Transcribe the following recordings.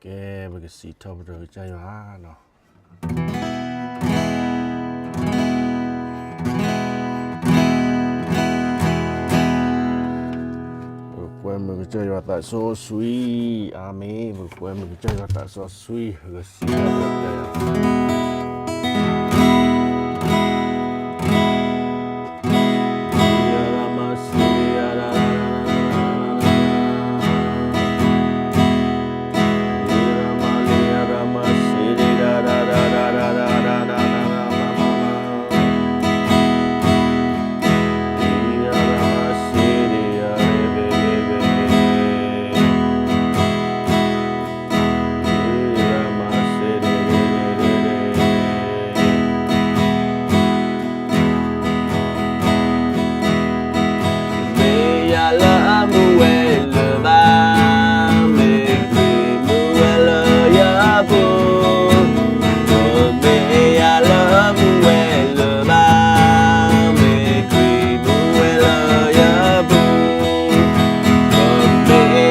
ကဲ, ပကစံးထီၣ်ပတြၢၤကစၢ်ယွၤနီၤ. ပကွဲမုာ်ကစၢ်ယွၤသးစီဆှံ, အၤမ့ၣ်, ပကွဲမုာ်ကစၢ်ယွၤသးစီဆှံ, ပကစံးထီၣ်ပတြၢၤကစၢ်ယွၤ. မ့ၢ်ယၤလၢအမူဝဲလၢၤဘၣ်, မ့ၢ်ခရံာ်မူဝဲလၢယပူၤ, မ့ၢ်ယၤလၢအမူဝဲလၢၤဘၣ်, မ့ၢ်ခရံာ်မူဝဲလၢယပူၤ, မ့ၢ်ယၤလၢအ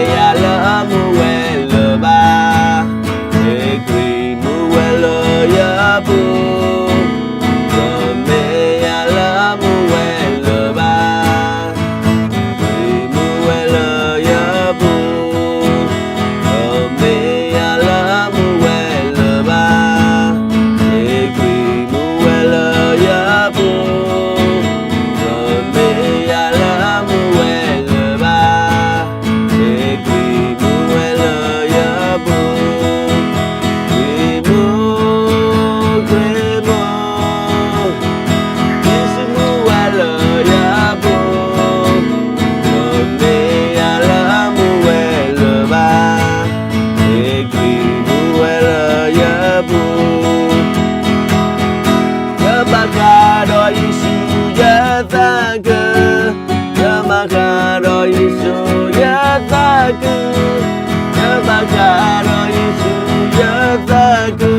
မူဝဲလၢၤဘၣ်, မ့ၢ်ခရံာ်မူဝဲလၢယပူၤ, မ့ၢ်ယၤလၢအမူဝဲလၢၤဘၣ်, ခရံာ်မူဝဲလၢယပူၤ, မ့ၢ်ယၤလၢအမူဝဲလၢၤဘၣ်, မ့ၢ်ခရံာ်မူဝဲလၢယပူၤ, မ့ၢ်ယၤလၢအမူဝဲလၢၤဘၣ်, မ့ၢ်ခရံာ်မူဝဲလၢယပူၤ, ခရံာ်မူ, ခရံာ်မူ ယ့ၣ်ၡူးမူဝဲလၢယပူၤ, မ့ၢ်ယၤလၢအမူဝဲလၢၤဘၣ်, မ့ၢ်ခရံာ်မူဝဲလၢယပူၤ, ယဘၣ်ဃးဒီးယ့ၣ်ၡူးယသးခု, ယဘၣ်ဃးဒီးယ့ၣ်ၡူးယသးခု, ယဘၣ်ဃးဒီးယ့ၣ်ၡူးယသးခု,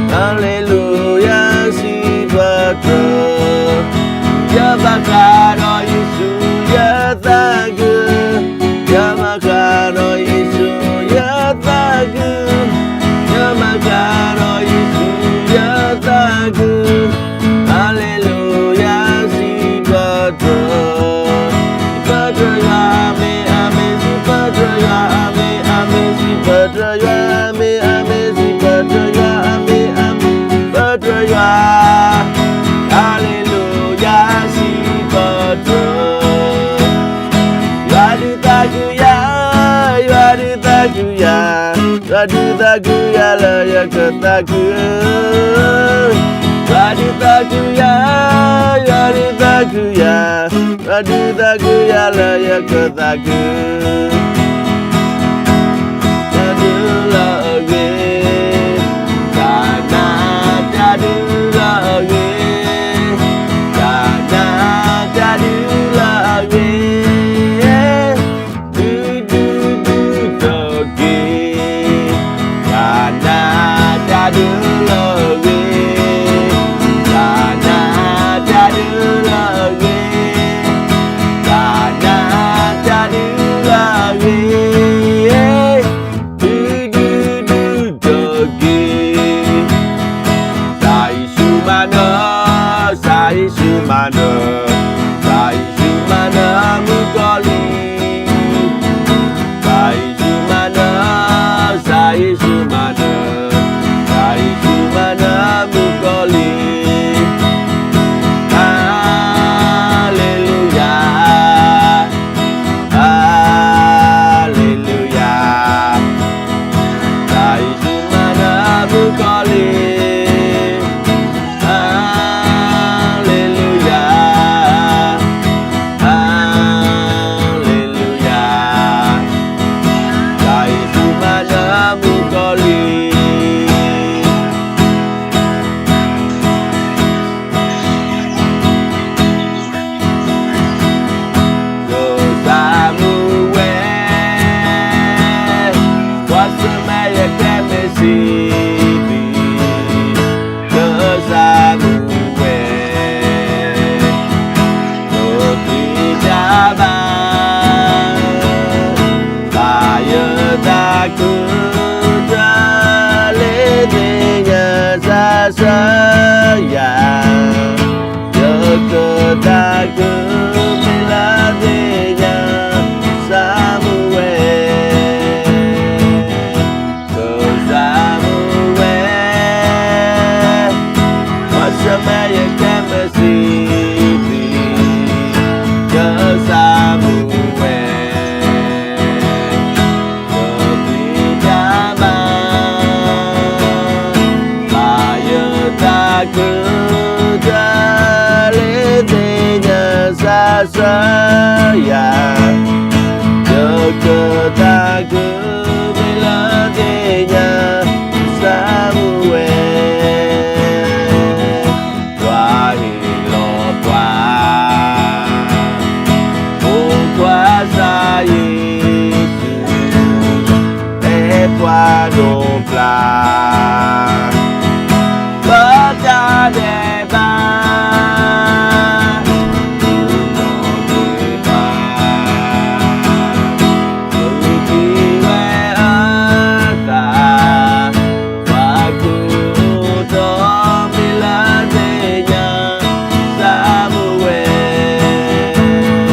ဟၤလ့လူယၤ စံးပတြၢၤ, ယဘၣ်ဃးဒီးယ့ၣ်ၡူးယသးခု, ယဘၣ်ဃးဒီးယ့ၣ်ၡူးယသးခု, ယဘၣ်ဃးဒီးယ့ၣ်ၡူးယသးခု, ဟၤလ့လူယၤ စံးပတြၢၤ, စံးပတြၢၤယွၤ အၤမ့ၣ် အၤမ့ၣ်, စံးပတြၢၤယွၤ အၤမ့ၣ် အၤမ့ၣ်, စံးပတြၢၤယွၤ အၤမ့ၣ် အၤမ့ၣ်, စံးပတြၢၤယွၤ အၤမ့ၣ် အၤမ့ၣ်, စံးပတြၢၤယွၤ, ဟၤလ့လူယၤ စံးပတြၢၤ, ယွၤဒုးသးခုယၤ, ယွၤဒုးသးခုယၤ, ယွၤဒုးသးခုယၤလၢယကသးခု, ယွၤဒုးသးခုယၤ, ယွၤဒုးသးခုယၤ, ယွၤဒုးသးခုယၤလၢယကသးခု, တၢ်ဒုးလီၤအဂ့ၤ, တၢ်နးတၢ်ဒုးလီၤအဂ့ၤ, တၢ်နးတၢ်ဒုးလီၤအဂ့ၤ, ဒုးဒုးဒုးတက့ၢ်, တၢ်နးတၢ်ဒုးလီၤအဂ့ၤ, တၢ်နးတၢ်ဒုးလီၤအဂ့ၤ, တၢ်နးတၢ်ဒုးလီၤအဂ့ၤ, ဒုးဒုးဒုးတက့ၢ်, သးယ့ၣ်ၡူးမၤနၢၤ, သးယ့ၣ်ၡူးမၤနၢၤ, သးယ့ၣ်ၡူးမၤနၢၤမုၣ်ကီၤလံၢ်, သးယ့ၣ်ၡူးမၤနၢၤ, သးယ့ၣ်ၡူးမၤနၢၤ, သးယ့ၣ်ၡူးမၤနၢၤမုၣ်ကီၤလံၢ်, ဟၤလ့လူယၤ, ဟၤလ့လူယၤ, သးယ့ၣ်ၡူးမၤနၢၤမုၣ်ကီၤလံၢ်, ဟၤလ့လူယၤ, ဟၤလ့လူယၤ, သးယ့ၣ်ၡူးမၤနၢၤမုၣ်ကီၤလံၢ်, ကစၢ်မူဝဲ, ကွၢ်ဆၢၣ်မဲာ်ယတဲမ့ၢ်စံးဘံၣ်, ကစၢ်မူဝဲ, ကသံၣ်တၢ်ဘၣ်, ဘၣ်ယသးခု, စၢယၤ, ယကသးခု မ့ၢ်လၢသ့ၣ်ညါ စၢ်မူဝဲ ကစၢ်မူဝဲ, ပှၤဆၢမ့ၢ်ယကဲမ့ၢ်စံး, ကစၢ်မူဝဲ, ကသံၣ်ညါမး, ဘၣ်ယသးခု တၢ်လၢသ့ၣ်ညါ စၢ်စၢယၤ, ယကသးခု မ့ၢ်လၢသ့ၣ်ညါ စၢ်မူဝဲ, ပှၤဟ့ၣ်လီၤပှၤ အိၣ်ကွၢ်စၢ်ယ့ၣ်ၡူး, အဲၣ်ပှၤဒိးပျၢ် ပတၢ်ဒဲးဘး, ဒုးနီၣ်ဂံၢ်ဘါ, ဒုးထံၣ်ဝဲအသး, ပှၤကူၣ်တီ မ့ၢ်လၢသ့ၣ်ညါ စၢ်မူဝဲ,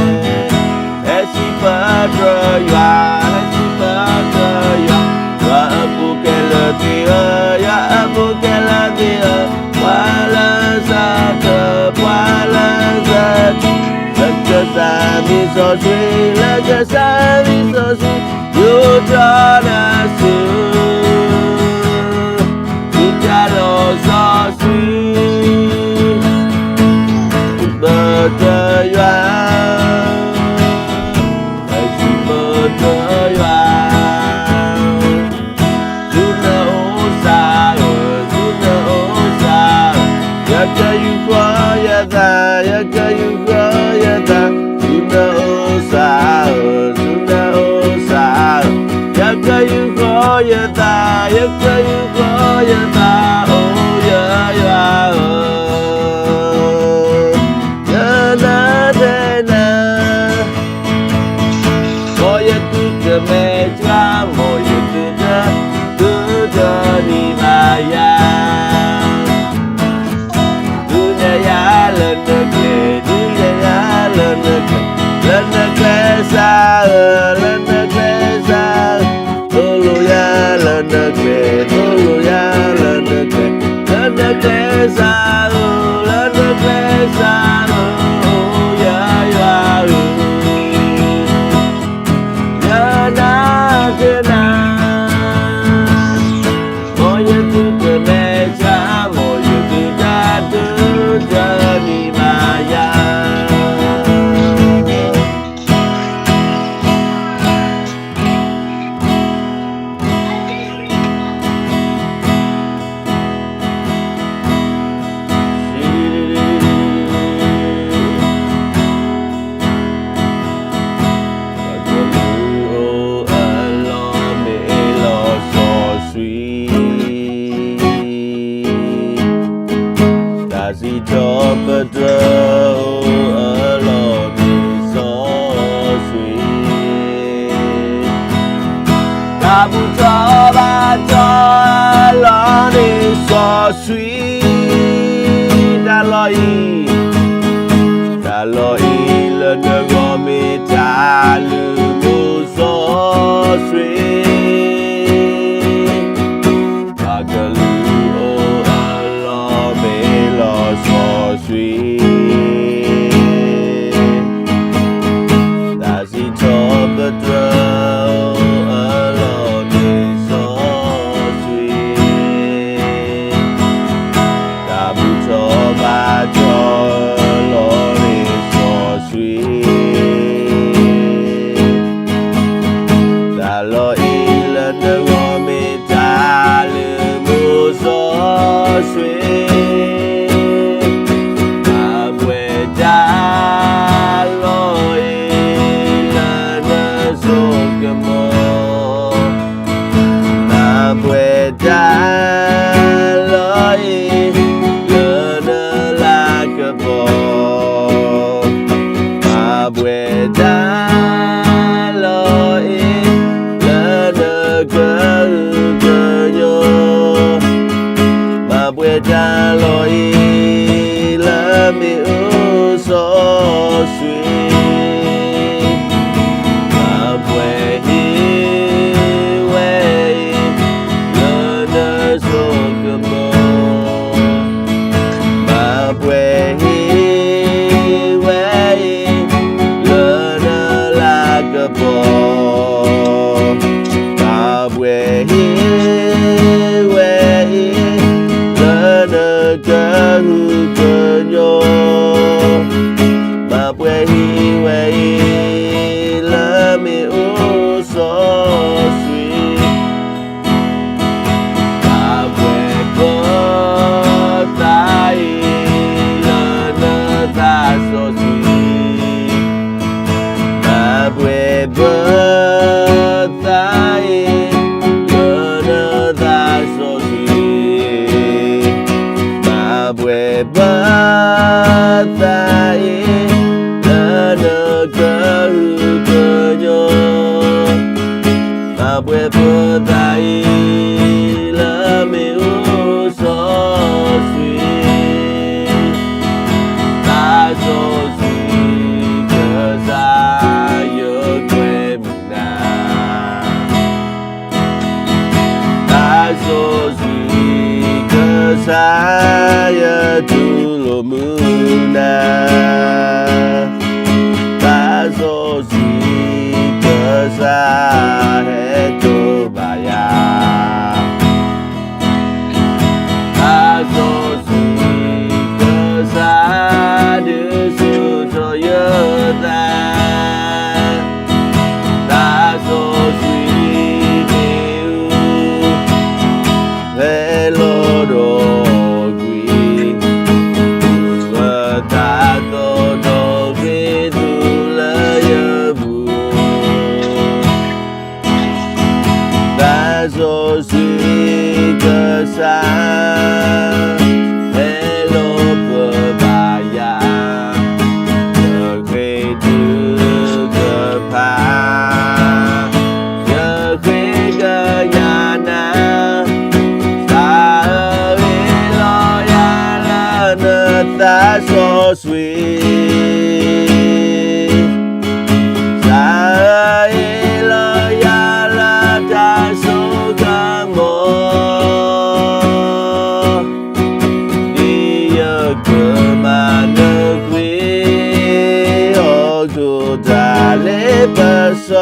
ဟဲစံးပတြၢၤယွၤ, ဟဲစံးပတြၢၤယွၤ, ယွၤအဘူးကဲလၢာ်သ့ၣ်ဧၢ, ယွၤအဘူးကဲလၢာ်သ့ၣ်ဧၢ, ပှၤလၢစၢ်တၢ်, ပှၤလၢစၢ်တၢ်, လၢကစၢ်မံၤစီဆှံ, လၢကစၢ်မံၤစီဆှံ, ယူၢ်ထီၣ်နၤဆူ ယူၢ်တၢ်လီၤစီဆှံ, ပတြၢၤယွၤ, ပစံးပတြၢၤယွၤ, ဆူနအိၣ်စၢ်ဧၢ, ဆူနအိၣ်စၢ်ဧၢ, ယကယူၢ်ဃီယသး, ယကယူၢ်ဃီယသး, ဆူနအိၣ်စၢ်ဧၢ, ဆူနအိၣ်စၢ်ဧၢ, ယကယူၢ်ဃီယသး, ယကယူၢ်ဃီယသး, အိၣ်ယယွၤဧၢ, ယနၤတဲနၤ မ်ယသုတမဲာ်ဆှး, မ်ယသုတ, သုတနံၤဘၣ်ယၤ, ဒုးနဲၣ်ယၤလၢနကျဲ, ဒုးနဲၣ်ယၤလၢနကျဲ, လၢနကျဲစၢ်ဧၢ, လၢနကျဲစၢ်ဧၢ, သိၣ်လိယၤလၢနကျဲ, သိၣ်လိယၤလၢနကျဲ, လၢနကျဲစၢ်ဧၢ, လၢနကျဲစၢ်ဧၢ, အိၣ်ယယွၤဧၢ, ယနၤတဲနၤ, မ်ယသုတမဲာ်ဆှး, မ်ယသုတ, သုတနံၤဘၣ်ယၤ. တၢ်ကလုၢ်အိၣ်အလီၢ်မ့ၢ်လီၤစီဆှံ, တၢ်စံးထီၣ်ပတြၢၤအိၣ်အလီၢ်မ့ၢ်စီဆှံ, တၢ်ဘူၣ်ထီၣ်ဘါထီၣ်အလီၢ်မ့ၢ်စီဆှံ, တၢ်လီၢ်အံၤ, တၢ်လီၢ်အံၤလၢနဂီၢ်မ့ၢ်တၢ်လုၢ်မူစီဆှံ, တၢ်ကလုၢ်အိၣ်အလီၢ်မ့ၢ်လီၤစီဆှံ, တၢ်စံးထီၣ်ပတြၢၤအိၣ်အလီၢ်မ့ၢ်စီဆှံ, တၢ်ဘူၣ်ထီၣ်ဘါထီၣ်လီၢ်မ့ၢ်စီဆှံ, တၢ်လီၢ် ပှဲၤပသးအံၤလၢမ့ၣ်အူစီဆှံ, သးစီဆှံကစၢ်ယွၤကွဲမုာ်နၤ, သးစီဆှံကစၢ်ယွၤတူၢ်လိာ်မုာ်နၤ, သးစီဆှံကစၢ်ဟဲတိၢ်ဘၣ်ယၤ, သးစီဆှံကစၢ် ဒုးဆူၣ်ထီၣ်ယသး, သးစီဆှံမ့ၣ်အူ ဟဲလီၤဒီးကွံာ်, သူၣ်အသးသီၣ်ဒီးဃ့ၢ်သူၣ်လၢယပူၤ, သးစီဆှံကစၢ် ဟဲလီၤပၢၤဘၣ်ယၤ, ယဃ့ၢ်တုၤကဖး, ယဃ့ကညးနၤ, သးအၢဟ့ၣ်လီၤယၤလၢနသးစီဆှံ, သးအၢဟ့ၣ်လီၤယၤလၢတၢ်စိကမီၤ, ဒ်ယကမၤနၢၤကွံာ် ဟီၣ်ခိၣ်တၢ်လ့ပစီ,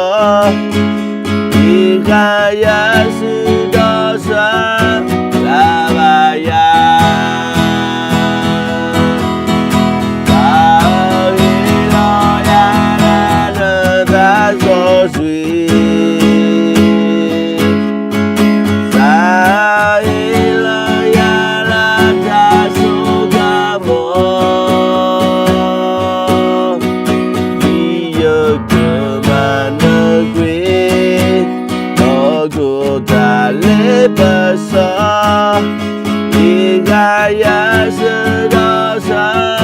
ဟံးဃာ်ယၤဆူဒီးဆၢ လၢဘၣ်ယၤ, သးအၢဟ့ၣ်လီၤယၤလၢနသးစီဆှံ, သးအၢဟ့ၣ်လီၤယၤလၢတၢ်စိကမီၤ, ဒ်ယကမၤနၢၤကွံာ် ဟီၣ်ခိၣ်တၢ်လ့ပစီ, ဟံးဃာ်ယၤဆူဒီးဆၢ လၢဘၣ်ယၤ,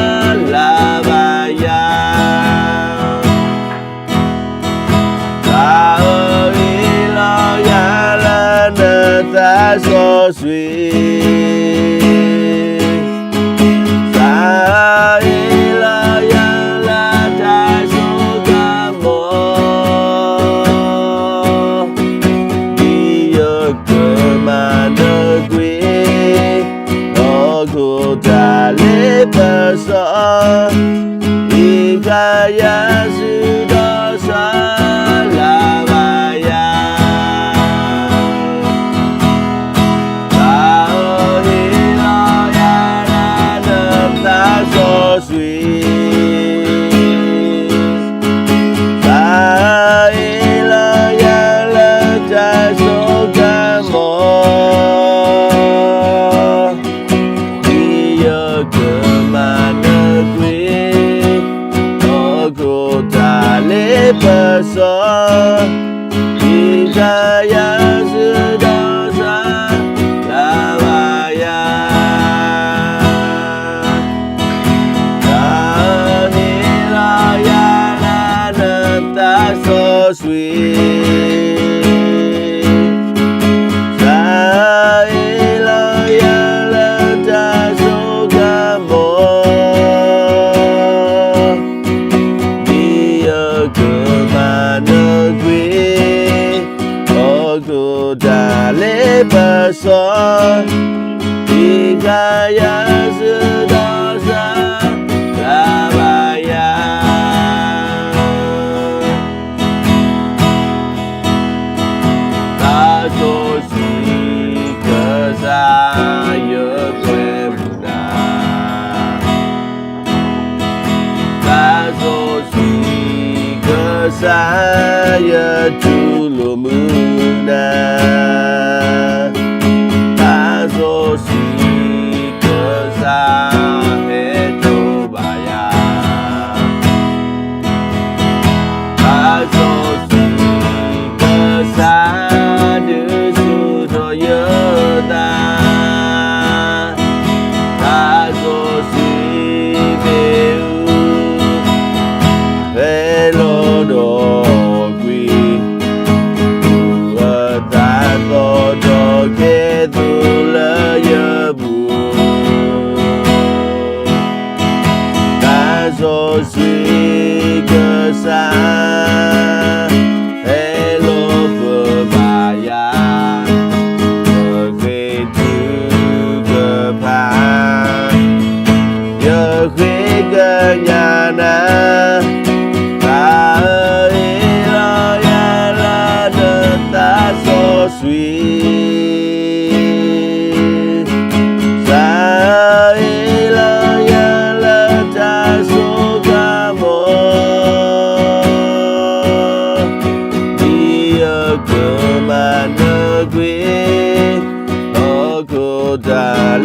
သးအၢဟ့ၣ်လီၤယၤလၢနသးစီဆှံ, သးအၢဟ့ၣ်လီၤယၤလၢတၢ်စိကမီၤ, ဒ်ယကမၤနၢၤကွံာ် ဟီၣ်ခိၣ်တၢ်လ့ပစီ, ဟံးဃာ်ယၤဆူဒီးဆၢ လၢဘၣ်ယၤ, သးအၢဟ့ၣ်လီၤယၤလၢနသးစီဆှံ, သးအၢဟ့ၣ်လီၤယၤလၢတၢ်စိကမီၤ, ဒ်ယကမၤနၢၤကွံာ် ဟီၣ်ခိၣ်တၢ်လ့ပစီ, ဟံးဃာ်ယၤဆူဒီးဆၢ လၢဘၣ်ယၤ, သးအၢဟ့ၣ်လီၤယၤလၢနသးစီဆှံ, သးအၢဟ့ၣ်လီၤယၤလၢတၢ်စိကမီၤ, ဒ်ယကမၤနၢၤကွံာ် ဟီၣ်ခိၣ်တၢ်လ့ပစီ, ဟံးဃာ်ယၤဆူဒီးဆၢ လၢဘၣ်ယၤ, သးစီဆှံကစၢ် ယကွဲမုာ်နၤ, သးစီဆှံကစၢ် ယတူၢ်လိာ်မုာ်နၤ, သးစီဆှံကစၢ် ဟဲတိၢ်ဘၣ်ယၤ, သးစီဆှံကစၢ် ဒုး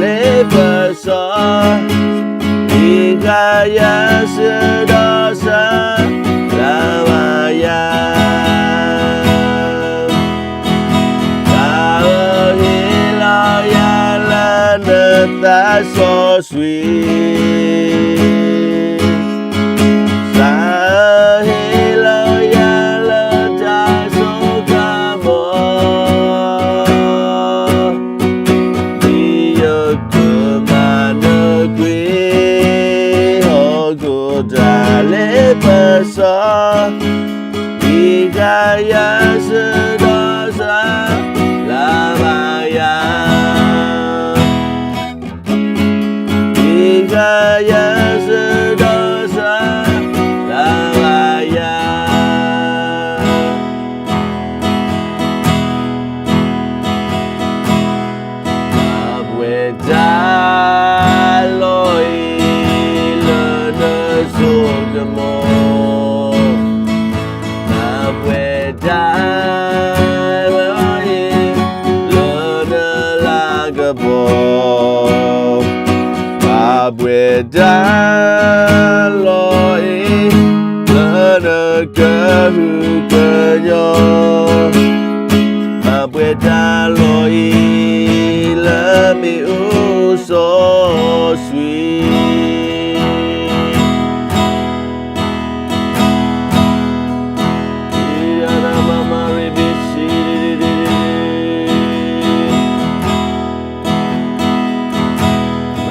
လ့ပစီ, ဒံးဃာ်ယၤစၢၤဒီးစၢၤလၢ်ဘၣ်ယၤ, တၢ်အၢဟ့ၣ်လီၤယၤလၢနသးစီဆှံ, သးအၢဟ့ၣ်လီၤယၤလၢတၢ်စိကမီၤ, ဒ်ယကမၤနၢၤကွံာ် ဟီၣ်ခိၣ်တၢ်လ့ပစီ, ဒံးဃာ်ယၤစၢၤဒီးစၢၤလၢ်ဘၣ်ယၤ, ဒံးဃာ်ယၤစၢၤဒီးစၢၤလၢ်ဘၣ်ယၤ. ဘၣ်ပှဲၤတၢ်လီၢ်အံၤလၢနစိကမီၤ, ဘၣ်ပှဲၤတၢ်လီၢ်အံၤလၢနလၤကပီၤ, ဘၣ်ပှဲၤတၢ်လီၢ်အံၤလၢနကဟုကညီၤ, ဘၣ်ပှဲၤတၢ်လီၢ်အံၤလၢမ့ၣ်အူစီဆှံ. ဘၣ်ပှဲၤတၢ်လီၢ်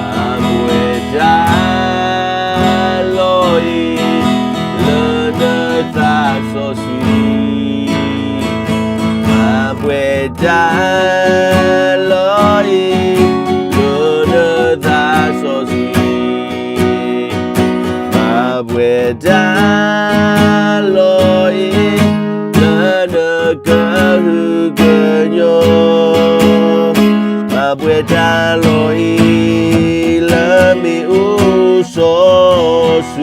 အံၤလၢနသးစီဆှံ, ဘၣ်ပှဲၤတၢ်လီၢ်အံၤလၢနသးစီဆှံ, ဘၣ်ပှဲၤတၢ်လီၢ်အံၤ လၢနကဟုကညီၤ, ဘၣ်ပှဲၤတၢ်လီၢ်အံၤလၢမ့ၣ်အူစီဆှံ.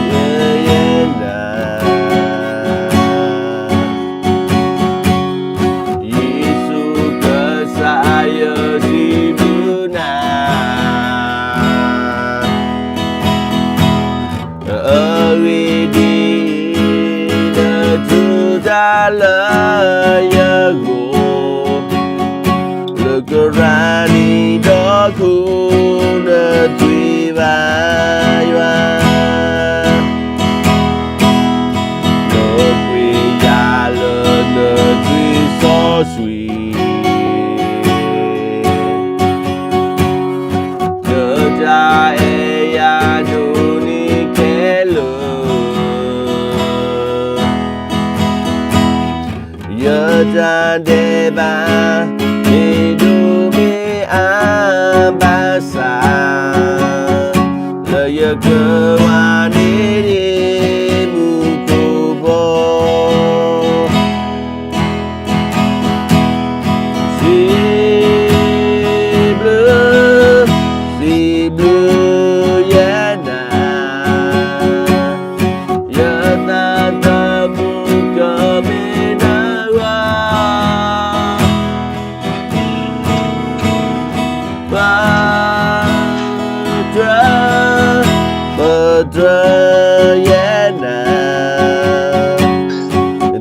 ယ့ၣ်ၡူးကစၢ်ယွၤစံးဘျုးနၤ, အဂ့ၢ်ဒ်အံၤ, နထူးတၢ်လၢယဂီၢ်, လၢကရၣ်နံၤဒီးခိၣ် နသွံၣ်ဘၣ်ယွၤ, နပှ့ၤယၤလၢနသွံၣ်စီဆှံ, နတၢ်အဲၣ်ယၤဒိၣ်န့ၢ်ခဲလၢာ်, ယတၢ်ဒဲးဘး မ့ၢ်ဒိၣ်မ့ၢ်အါဘၣ်ဆၣ်, လၢယကဝါန့ၣ်ဒ်မူခိၣ်ဘီ စံးဘျုး, စံးဘျုးယဲနၤ, ယသးသမူကမ့ၢ်နဂီၢ်, ပတြၢၤ, ပတြၢၤယဲနၤ,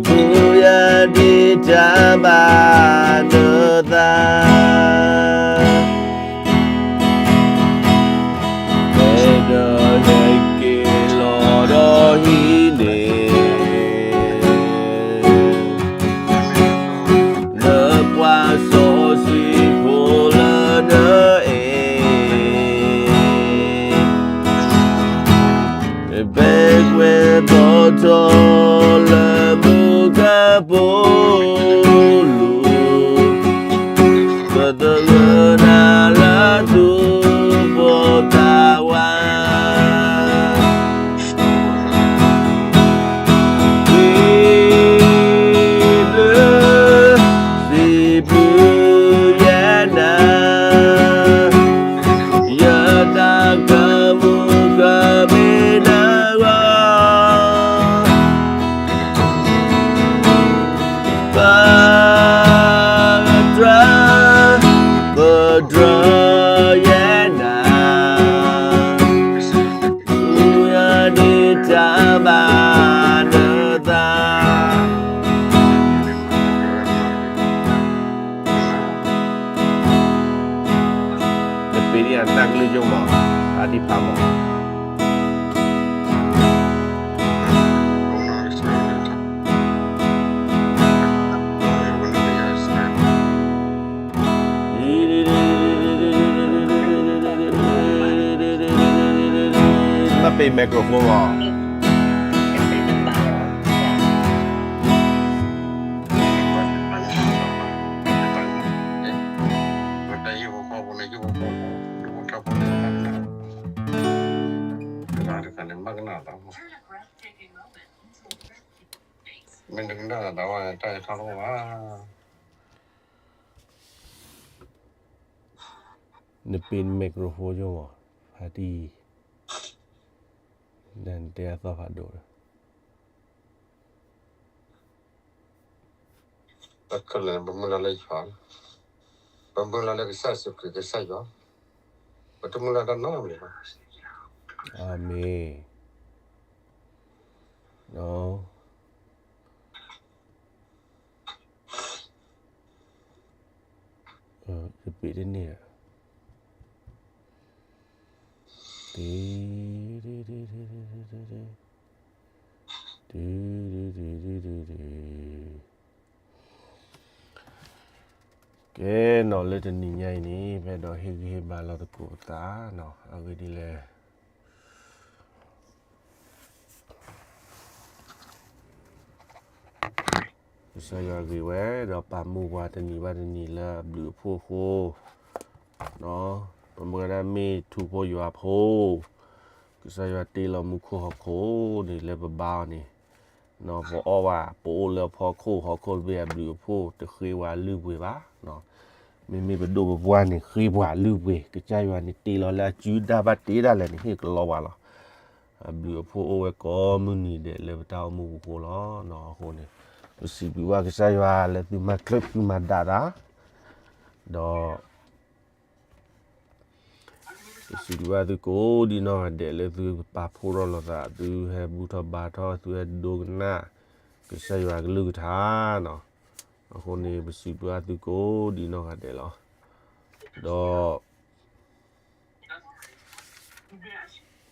ဒုးယၤဒံးတၢ်ဘၣ်နသး ဖဲနဟဲက့ၤလီၤဒီးဟံးန့ၢ် နပှၤစီဆှံဖိလၢနအဲၣ်, ပဲာ်ကွဲးဘီထီၣ်လၢမူကပိာ်လိၤ, ပသဂၢၢ်နၤလၢသူၣ်ဘီသးဝး စံးဘျုး, စံးဘျုးယဲနၤ, ယသးသမူ တြၢၤယဲနၤ, ဒုးတၢ်ဘၣ်နသး. နပ့ၤန့ၣ်အတၢ်ကလုၢ်ယိမး, အဒံးဖးမး. ဘၣ်ပ့ၤ microphone မး. နပ့ၤ microphone ယိမး, ဖါတံၢ်, နတဲအသီၣ်ဖးဒိၣ်ဒီး ပမုၢ်လၢ်လၢယွၤ, ပမုၢ်လၢ်လၢကစၢ်ယ့ၣ်ၡူးခရံာ်ကစၢ်ယွၤ, ပတမုၢ်လၢ်တၢ်နီတမံၤဘၣ်. အၤမ့ၣ်. ယပ့ၤတန့ၢ်, ကဲနီၤ လၢတနံၤညါအံၤန့ၣ် ပအဲၣ်ဒိးဟ့ၣ်ဂံၢ်ဟ့ၣ်ဘါလီၤသကိးပသးနီၤ, အဂ့ၢ်ဒ်လဲၣ် ကစၢ်ယွၤဂ့ၤဝဲ ဒီးပာ်မူပှၤတနံၤဘၣ်တနံၤလၢအဘျုးအဖှိၣ်အဃိ, ပမ့ၢ်ဝဲဒၣ်မ့ၢ်ထူဖိယွၤဖိ, ကစၢ်ယွၤတ့လီၤမူခိၣ်ဟီၣ်ခိၣ်န့ၣ် လၢပဘါအီၤန့ၣ်, ပအီၣ်ဘၣ် ပအိၣ်လၢဖီခိၣ်ဟီၣ်ခိၣ်တဘ့ၣ်အဘျုးအဖှိၣ် တဃ့ပှၤလုၢ်ပှ့ၤဘၣ်. မ့မ့ၢ်ပဒိၣ်ပပှၢ်န့ၣ် ဃ့ပှၤလုၢ်ပှ့ၤ, ကစၢ်ယွၤန့ၣ်တ့လီၤလၢအစုဒါဘၣ်တ့ဒၣ်လဲာ်န့ၣ် ဟ့ၣ်ကလီပှၤလီၤ. အဘျုးအဖှိၣ်အိၣ်ဝဲကိးမုၢ်နံၤဒဲးလၢပတၢ်အိၣ်မူပူၤဃိလီၤ. အဃိန့ၣ် ပစံးဘျုးဘၣ်ကစၢ်ယွၤလၢသုမၤချၢၣ်သုမၤဒၣ်တၢ်, ဒီး ပစံးဘျုးဘၣ်သုကိးဒံနီၢ်ဂၤဒဲးလၢသုပာ်ဖှိၣ်ထီၣ်လိာ်သး, သုဟဲဘူၣ်ထီၣ်ဘါထီၣ်, သုဟဲဒိကနၣ် ကစၢ်ယွၤကလုၢ်ကထါနီၤ. အဃိန့ၣ် ပစံးဘျုးဘၣ်သုကိးဒံနီၢ်ဂၤဒဲးလီၤ. ဒီး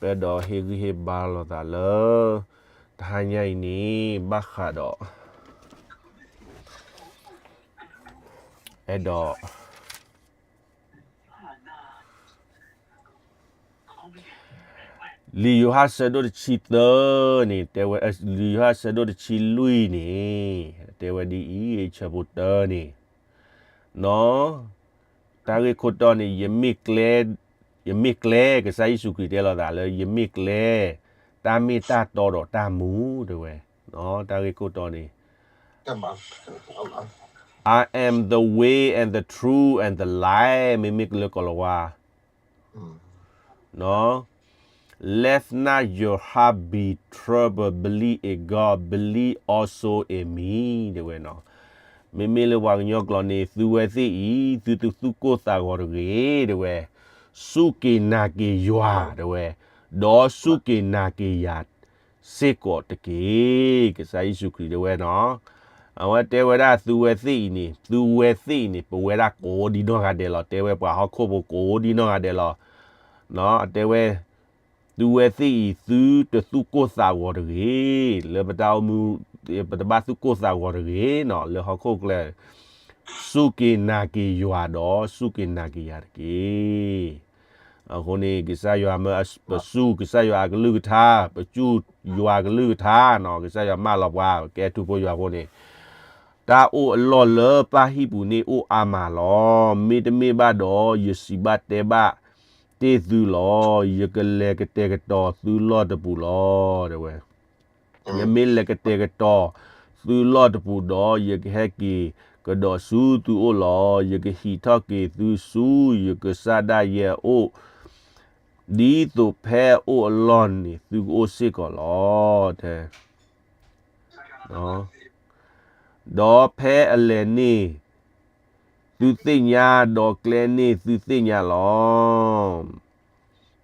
ပအဲၣ်ဒိးဟ့ၣ်ဂံၢ်ဟ့ၣ်ဘါလိာ်သးလၢ တဟါညါအံၤန့ၣ် ဘၣ်ဃးဒီး အဲၣ်ဒိး လံာ်ယိၤဟၣ်ဆၢဒိၣ်တဆံသၢန့ၣ် တဲဝဲ, လံာ်ယိၤဟၣ်ဆၢဒိၣ်တဆံလွံၢ်န့ၣ် တဲဝဲဒ်အံၤ, ဆၢဖိတၢန့ၣ်, နီၤ, တၢ်ဂ့ၢ်ခိၣ်တီန့ၣ် ယမ့ၢ်ကျဲ, ယမ့ၢ်ကျဲ, ကစၢ်ယ့ၣ်ၡူးခရံာ်တဲလိာ်သးလၢ ယမ့ၢ်ကျဲ, တၢ်မ့ၢ်တၢ်တီဒီးတၢ်မူ, တဲဝဲ, တၢ်ဂ့ၢ်ခိၣ်တီန့ၣ် I am the way and the truth and the life, မ့မ့ၢ်လၢကိၤလၤဝါ, Let not your heart be troubled, believe in God, believe also in me, တဲဝဲနီၤ. မ့မ့ၢ်လၢပှၤကညီကျိာ်န့ၣ် သုဝဲသ့ၣ်အံၤ သုတသူၣ်ကိၢ်သးဂီၤတဂ့ၤ, တဲဝဲ, စူၢ်က့ၤနာ်က့ၤယွၤ, တဲဝဲ, ဒီးစူၢ်က့ၤနာ်က့ၤယၤ စ့ၢ်ကီးတက့ၢ်, ကစၢ်ယ့ၣ်ၡူးခရံာ်တဲဝဲနီၤ. အဝဲတဲဝဲဒၣ်သုဝဲသ့ၣ်အံၤန့ၣ်, သုဝဲသ့ၣ်အံၤန့ၣ် ပဝဲဒၣ်ကိးဒံနီၢ်ဂၤဒဲးလီၤ, တဲဝဲပှၤဟီၣ်ခိၣ်ဖိကိးဒံနီၢ်ဂၤဒဲးလီၤ. တဲဝဲ, သုဝဲသ့ၣ်အံၤ သုတသူၣ်ကိၢ်သးဂီၤတဂ့ၤ, လၢပတၢ်အိၣ်မူ ပတဘၣ်သူၣ်ကိၢ်သးဂီၤတဂ့ၤနီၤ, လၢဟီၣ်ခိၣ်ချၢ စူၢ်က့ၤနာ်က့ၤယွၤဒီးစူၢ်က့ၤနာ်က့ၤယၤတက့ၢ်. အဃိန့ၣ် ကစၢ်ယွၤမၢ ပစူၢ်ကစၢ်ယွၤအကလုၢ်ကထါ, ပစူၢ်ယွၤအကလုၢ်ကထါနီၤ, ကစၢ်ယွၤမၢလီၤပှၤ ကဲထူဖိယွၤဖိန့ၣ်, တၢ်အိၣ်အလီၢ်လၢပၢ်ဟံၣ်ပူၤန့ၣ်အိၣ်အါမးလီၤ. မ့တမ့ၢ်ဘၣ်ဒီး ယစံးဘၣ်တဲဘၣ်တ့ၢ်သုလီၤ. ယကလဲၤကတဲာ်ကတီၤသုလီၢ်တပူၤလီၤ, တဲဝဲ. ယမ့ၢ်လဲၤကတဲာ်ကတီၤသုလီၢ်တပူၤဒီး ယကဟဲက့ၤကဒီးဆူသုအိၣ်လီၤ. ယကဟံးထီၣ်က့ၤသုဆူယကစၢ်ဒၣ်ယဲအအိၣ်, ဒ်သိးဖဲအအိၣ်အလီၢ်န့ၣ် သုကအိၣ်စ့ၢ်ကီးလီၤ, တဲ. ဒီးဖဲအလဲၤန့ၢ် သုသ့ၣ်ညါဒီးကျဲန့ၣ်သုသ့ၣ်ညါလီ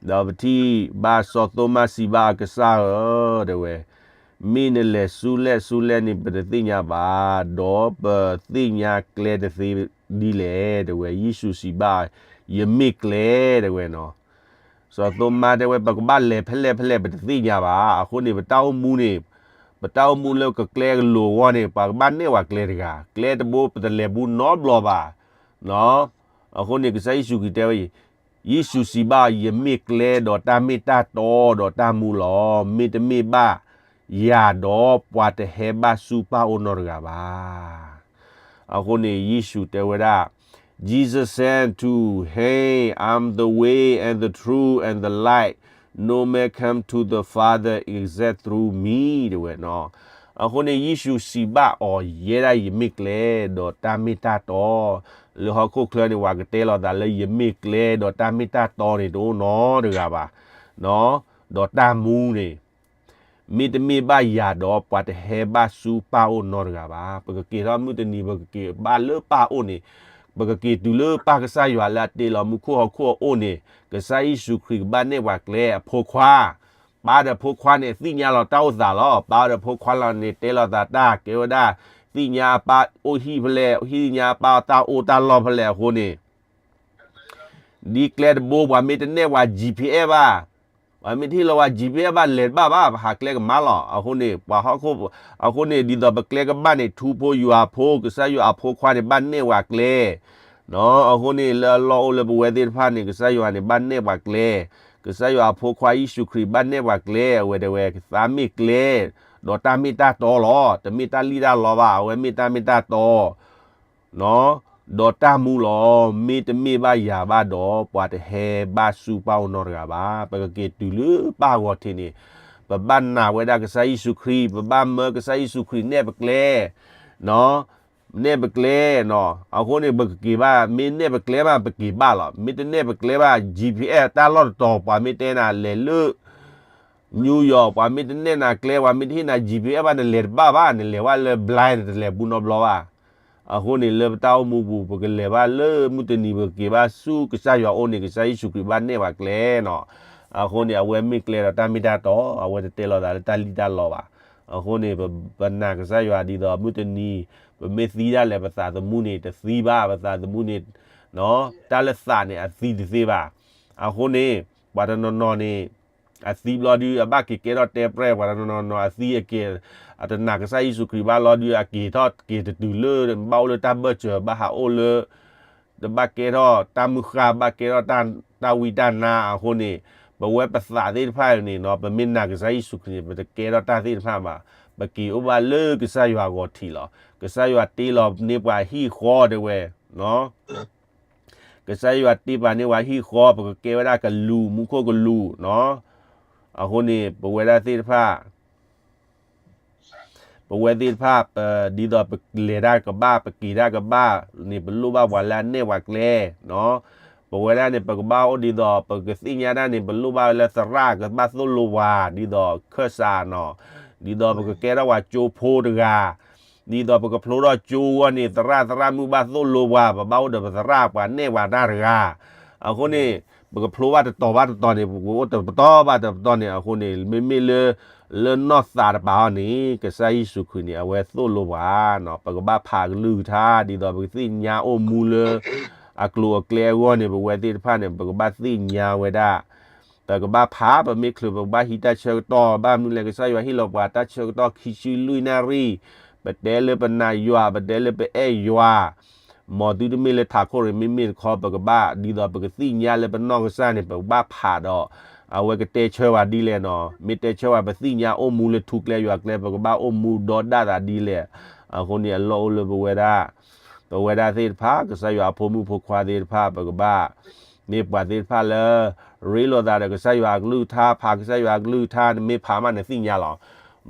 ၤ. ဒီးပထံၣ်ဘၣ်စီၤသိမးစံးဘၣ်အကစၢ်ဧၢ, တဲဝဲ, မ့ၢ်နလဲၤဆူလဲၣ်ဆူလဲၣ်န့ၣ် ပတသ့ၣ်ညါဘၣ်, ဒီးပသ့ၣ်ညါကျဲတသ့ဒ်လဲၣ်, တဲဝဲ. ယ့ၣ်ၡူးစံးဘၣ်, ယမ့ၢ်ကျဲ, တဲဝဲနီၤ. စီၤသိမးတဲဝဲ ပကဘၣ်လဲၤဖဲလဲၣ်ဖဲလဲၣ် ပတသ့ၣ်ညါဘၣ်. အဃိန့ၣ် ပတၢ်အိၣ်မူန့ၣ်, ပတၢ်အိၣ်မူလၢကကျဲကလိၤအဂီၢ်န့ၣ် ပှၤကဘၣ်နဲၣ်ပှၤကျဲတဂၤ, ကျဲတဘိပတလဲၤဘူးနီတဘျီဘၣ်. အဃိန့ၣ် ကစၢ်ယ့ၣ်ၡူးခရံာ်တဲဝဲ, ယ့ၣ်ၡူးစံးဘၣ်, ယမ့ၢ်ကျဲဒီးတၢ်မ့ၢ်တၢ်တီဒီးတၢ်မူလီၤ. မ့တမ့ၢ်ဘၣ်ယၤဒီး ပှၤတဟဲဘၣ်ဆူပၢ်အိၣ်နီတဂၤဘၣ်. အဃိန့ၣ် ယ့ၣ်ၡူးတဲဝဲဒၣ်, Jesus said to him, I'm the way and the truth and the light. No man come to the Father except through me, တဲဝဲနီၤ. အဃိန့ၣ် ယ့ၣ်ၡူးစံးဘၣ်အီၤ ယဲဒၣ်ယမ့ၢ်ကျဲ ဒီးတၢ်မ့ၢ်တၢ်တီ, လၢဟီၣ်ခိၣ်ချၢန့ၣ် ပှၤကတဲလီၤသးလၢယမ့ၢ်ကျဲ ဒီးတၢ်မ့ၢ်တၢ်တီန့ၣ် တအိၣ်နီတဂၤဘၣ်, ဒီးတၢ်မူန့ၣ် မ့တမ့ၢ်ဘၣ်ယၤဒီး ပှၤတဟဲဘၣ်ဆူပၢ်အိၣ်နီတဂၤဘၣ်. ပကက့ၤထီၣ်မုၢ်တနံၤ ပကက့ၤဘၣ်လၢပၢ်အိၣ်န့ၣ်, ပကက့ၤတုၤလၢပၢ်ကစၢ်ယွၤလၢအတ့လီၤမူခိၣ်ဟီၣ်ခိၣ်အအိၣ်န့ၣ်, ကစၢ်ယ့ၣ်ၡူးခရံာ်ကဘၣ်နဲၣ်ပှၤကျဲအဖိခွါ, ပၢ်ဒီးဖိခွါန့ၣ် သ့ၣ်ညါလီၤတၢ်အိၣ်သးလီၤ. ပၢ်ဒီးဖိခွါလီၤန့ၣ် တဲလီၤသးတၢ်ကဲဝဲဒၣ်, သ့ၣ်ညါအပၢ်အိၣ်ဟံၣ်ဖဲလဲၣ်, သ့ၣ်ညါအပၢ်တၢ်အိၣ်တၢ်လီၢ်ဖဲလဲၣ်အဃိန့ၣ် ဒ်ကျဲတဘိ ပှၤမ့ၢ်တနဲၣ်ပှၤ G P S ဘၣ်, ပှၤမ့ၢ်တဟ့ၣ်လီၤပှၤ G P S ဘၣ် လဲၤတဘၣ်ဘၣ်, ပဟးကျဲကမါလီၤ. အဃိန့ၣ် ပှၤဟီၣ်ခိၣ်, အဃိန့ၣ် ဒ်သိးပကျဲကဘၣ်န့ၣ် ထူဖိယွၤဖိ ကစၢ်ယွၤအဖိခွါန့ၣ် ဘၣ်နဲၣ်ပှၤကျဲ, အဃိန့ၣ် လၢအလီၢ်အိၣ်လၢပဝဲသ့ၣ်တဖၣ်န့ၣ် ကစၢ်ယွၤန့ၣ် ဘၣ်နဲၣ်ပှၤကျဲ, ကစၢ်ယွၤအဖိခွါယ့ၣ်ၡူးခရံာ် ဘၣ်နဲၣ်ပှၤကျဲ, အဝဲတဲဝဲ သးမ့ၢ်ကျဲ, ဒီးတၢ်မ့ၢ်တၢ်တီလီၤ. တမ့ၢ်တၢ်လံၣ်တၢ်လီဘၣ်, အဝဲမ့ၢ်တၢ်မ့ၢ်တၢ်တီ ဒီးတၢ်မူလီၤ. မ့တမ့ၢ်ဘၣ်ယၤဘၣ်ဒီး ပှၤတဟဲဘၣ်ဆူပၢ်အိၣ်နီတဂၤဘၣ်. ပကက့ၤတုၤလၢပၢ်ဂီၢ်ထံးန့ၣ်, ပဘၣ်နာ်ဝဲဒၣ်ကစၢ်ယ့ၣ်ၡူးခရံာ်, ပဘၣ်မၢကစၢ်ယ့ၣ်ၡူးခရံာ်နဲၣ်ပကျဲ, နဲၣ်ပကျဲ, အဃိန့ၣ် ပကက့ၤဘၣ်, မ့ၢ်နဲၣ်ပကျဲဘၣ် ပက့ၤဘၣ်လီၤ. မ့တနဲၣ်ပကျဲဘၣ် G P S တၢ်လီၢ်တတီၤ ပှၤမ့ၢ်တဲနၤလဲၤလၢ New York ပှၤမ့ၢ်တနဲၣ်နၤကျဲ ပှၤမ့ၢ်တဟ့ၣ်နၤ G P S ဘၣ် နလဲၤတဘၣ်ဘၣ်, နလဲၤဝဲလၢ blind နတလဲၤဘူးနီတဘျီဘၣ်. အဃိန့ၣ် လၢပတၢ်အိၣ်မူပူၤ ပကလဲၤဘၣ်လၢမုၢ်တနံၤ ပကက့ၤဘၣ်ဆူကစၢ်ယွၤအိၣ်န့ၣ် ကစၢ်ယ့ၣ်ၡူးခရံာ်ဘၣ်နဲၣ်ပှၤကျဲနီၤ. အဃိန့ၣ် အဝဲမ့ၢ်ကျဲဒီးတၢ်မ့ၢ်တၢ်တီ, အဝဲတတဲလီၤသးလၢတၢ်လံၣ်တၢ်လီဘၣ်. အဃိန့ၣ် ပနာ်ကစၢ်ယွၤဒ်သိးမုၢ်တနံၤ ပမ့ၢ်သံဒၣ်လဲာ် ပသးသမူန့ၣ် တသံဘၣ်, ပသးသမူန့ၣ် တၢ်လၢသးန့ၣ် အသံတသ့ဘၣ်. အဃိန့ၣ် ပှၤတနီၤနီၤန့ၣ် အသံဘျီဒုး အဘၣ်က့ၤကဲထီၣ်တဲပြဲၢ်, ပှၤတနီၤနီၤအသံအက့ၤ အတနာ်ကစၢ်ယ့ၣ်ၡူးခရံာ်ဘၣ်လီၤဒုး အက့ၤထီၣ်က့ၤတတုၤလၢ ဘၣ်အိၣ်လၢတၢ်ဘၢၣ်စၢၤ ဘၣ်ဟးအိၣ်လၢ တဘၣ်ကဲထီၣ်တၢ်မုၢ်ဃၢ် ဘၣ်ကဲထီၣ်တၢ်ဝံတၢ်နါအဃိန့ၣ်, ပဝဲပသးသ့ၣ်တဖၣ်န့ၣ်နီၤ ပမ့ၢ်နာ်ကစၢ်ယ့ၣ်ၡူးခရံာ်န့ၣ် ပတကဲထီၣ်တၢ်သ့ၣ်တဖၣ်ဘၣ်. ပက့ၤအိၣ်ဘၣ်လၢကစၢ်ယွၤအဂီၢ်ထံးလီၤ. ကစၢ်ယွၤတ့လီၤန့ၢ်ပှၤဟံၣ်ဃီတဲဝဲ ကစၢ်ယွၤတ့ပာ်န့ၢ်ပှၤဟံၣ်ဃီ ပကကဲဝဲဒၣ်ကလူး မူခိၣ်ကလူးနီၤ. အဃိန့ၣ် ပဝဲဒၣ်သ့ၣ်တဖၣ် ပဝဲသ့ၣ်တဖၣ် ပ ဒ်သိးပလဲၤတၢ်ကဘၣ် ပက့ၤတၢ်ကဘၣ်န့ၣ် ပလိၣ်ဘၣ်ပှၤလၢအနဲၣ်ပှၤကျဲနီၤ. ပဝဲဒၣ်န့ၣ် ပကဘၣ်အိၣ်ဒ်သိး ပကသ့ၣ်ညါဒၣ်န့ၣ် ပလိၣ်ဘၣ်ဝဲလၢသရၣ်ကဘၣ်သိၣ်လိပှၤ ဒ်သိးခၢၣ်စးနီၤ. ဒ်သိးပကကဲထီၣ်ပှၤကၠိဖိတဂၤ ဒ်သိးပကဖျိထီၣ်ကၠိအဂီၢ်န့ၣ် သရၣ် သရၣ်မုၣ်ဘၣ်သိၣ်လိပှၤ ပဘၣ်အိၣ်ဒီးပသရၣ် ပှၤနဲၣ်ပှၤတၢ်တဂၤ. အဃိန့ၣ် ပကဖျိဘၣ်တတီၤဘၣ်တတီၤန့ၣ် ပကအိၣ်တပတီၢ်ဘၣ်တပတီၢ်န့ၣ် အဃိန့ၣ် မ့မ့ၢ်လၢ လၢနီၢ်သးတပၤအီၤန့ၣ် ကစၢ်ယ့ၣ်ၡူးခရံာ်န့ၣ် အဝဲသိၣ်လိပှၤနီၤ. ပကဘၣ်ဖးကလုၢ်ကထါ ဒ်သိးပကသ့ၣ်ညါအိၣ်မူလၢ အကျိၤအကျဲအဂီၢ်န့ၣ် ပဝဲသ့ၣ်တဖၣ်န့ၣ် ပကဘၣ်သ့ၣ်ညါဝဲဒၣ် ပကဘၣ်ဖး ပမ့ၢ်ချုး ပကဘၣ်ဟံးတၢ်ဆၢကတီၢ် ဘၣ်မနုၤလဲၣ် ကစၢ်ယွၤဟ့ၣ်လီၤပှၤတၢ်ဆၢကတီၢ်ခံဆံလွံၢ်နၣ်ရံၣ်, ပတဲလၢပနာ်ယွၤ ပတဲလၢပအဲၣ်ယွၤ, မ်သုတမ့ၢ်လၢထးခိၣ်ရိၣ် မ့မ့ၢ်တခီ ပကဘၣ် ဒ်သိးပကသ့ၣ်ညါလၢပနီၢ်ကစၢ်န့ၣ် ပကဘၣ်ဖးဒီး အဝဲကတဲဆၢပှၤဒ်လဲၣ်နီၤ. မ့ၢ်တဲဆၢပှၤ ပသ့ၣ်ညါအိၣ်မူလၢထူကျဲယွၤကျဲ ပကဘၣ်အိၣ်မူဒီဒၣ်သးဒ်လဲၣ်. အဃိန့ၣ် အလီၢ်အိၣ်လၢပဝဲဒၣ် ပဝဲဒၣ်သ့ၣ်တဖၣ် ကစၢ်ယွၤအဖိမုၣ်ဖိခွါသ့ၣ်တဖၣ် ပကဘၣ် မ့ၢ်ပှၤသ့ၣ်တဖၣ်လၢ ရ့လိာ်သးဒီးကစၢ်ယွၤအကလုၢ်ကထါ ဖးကစၢ်ယွၤအကလုၢ်ကထါ နမ့ၢ်ဖးမးနသ့ၣ်ညါလီၤ.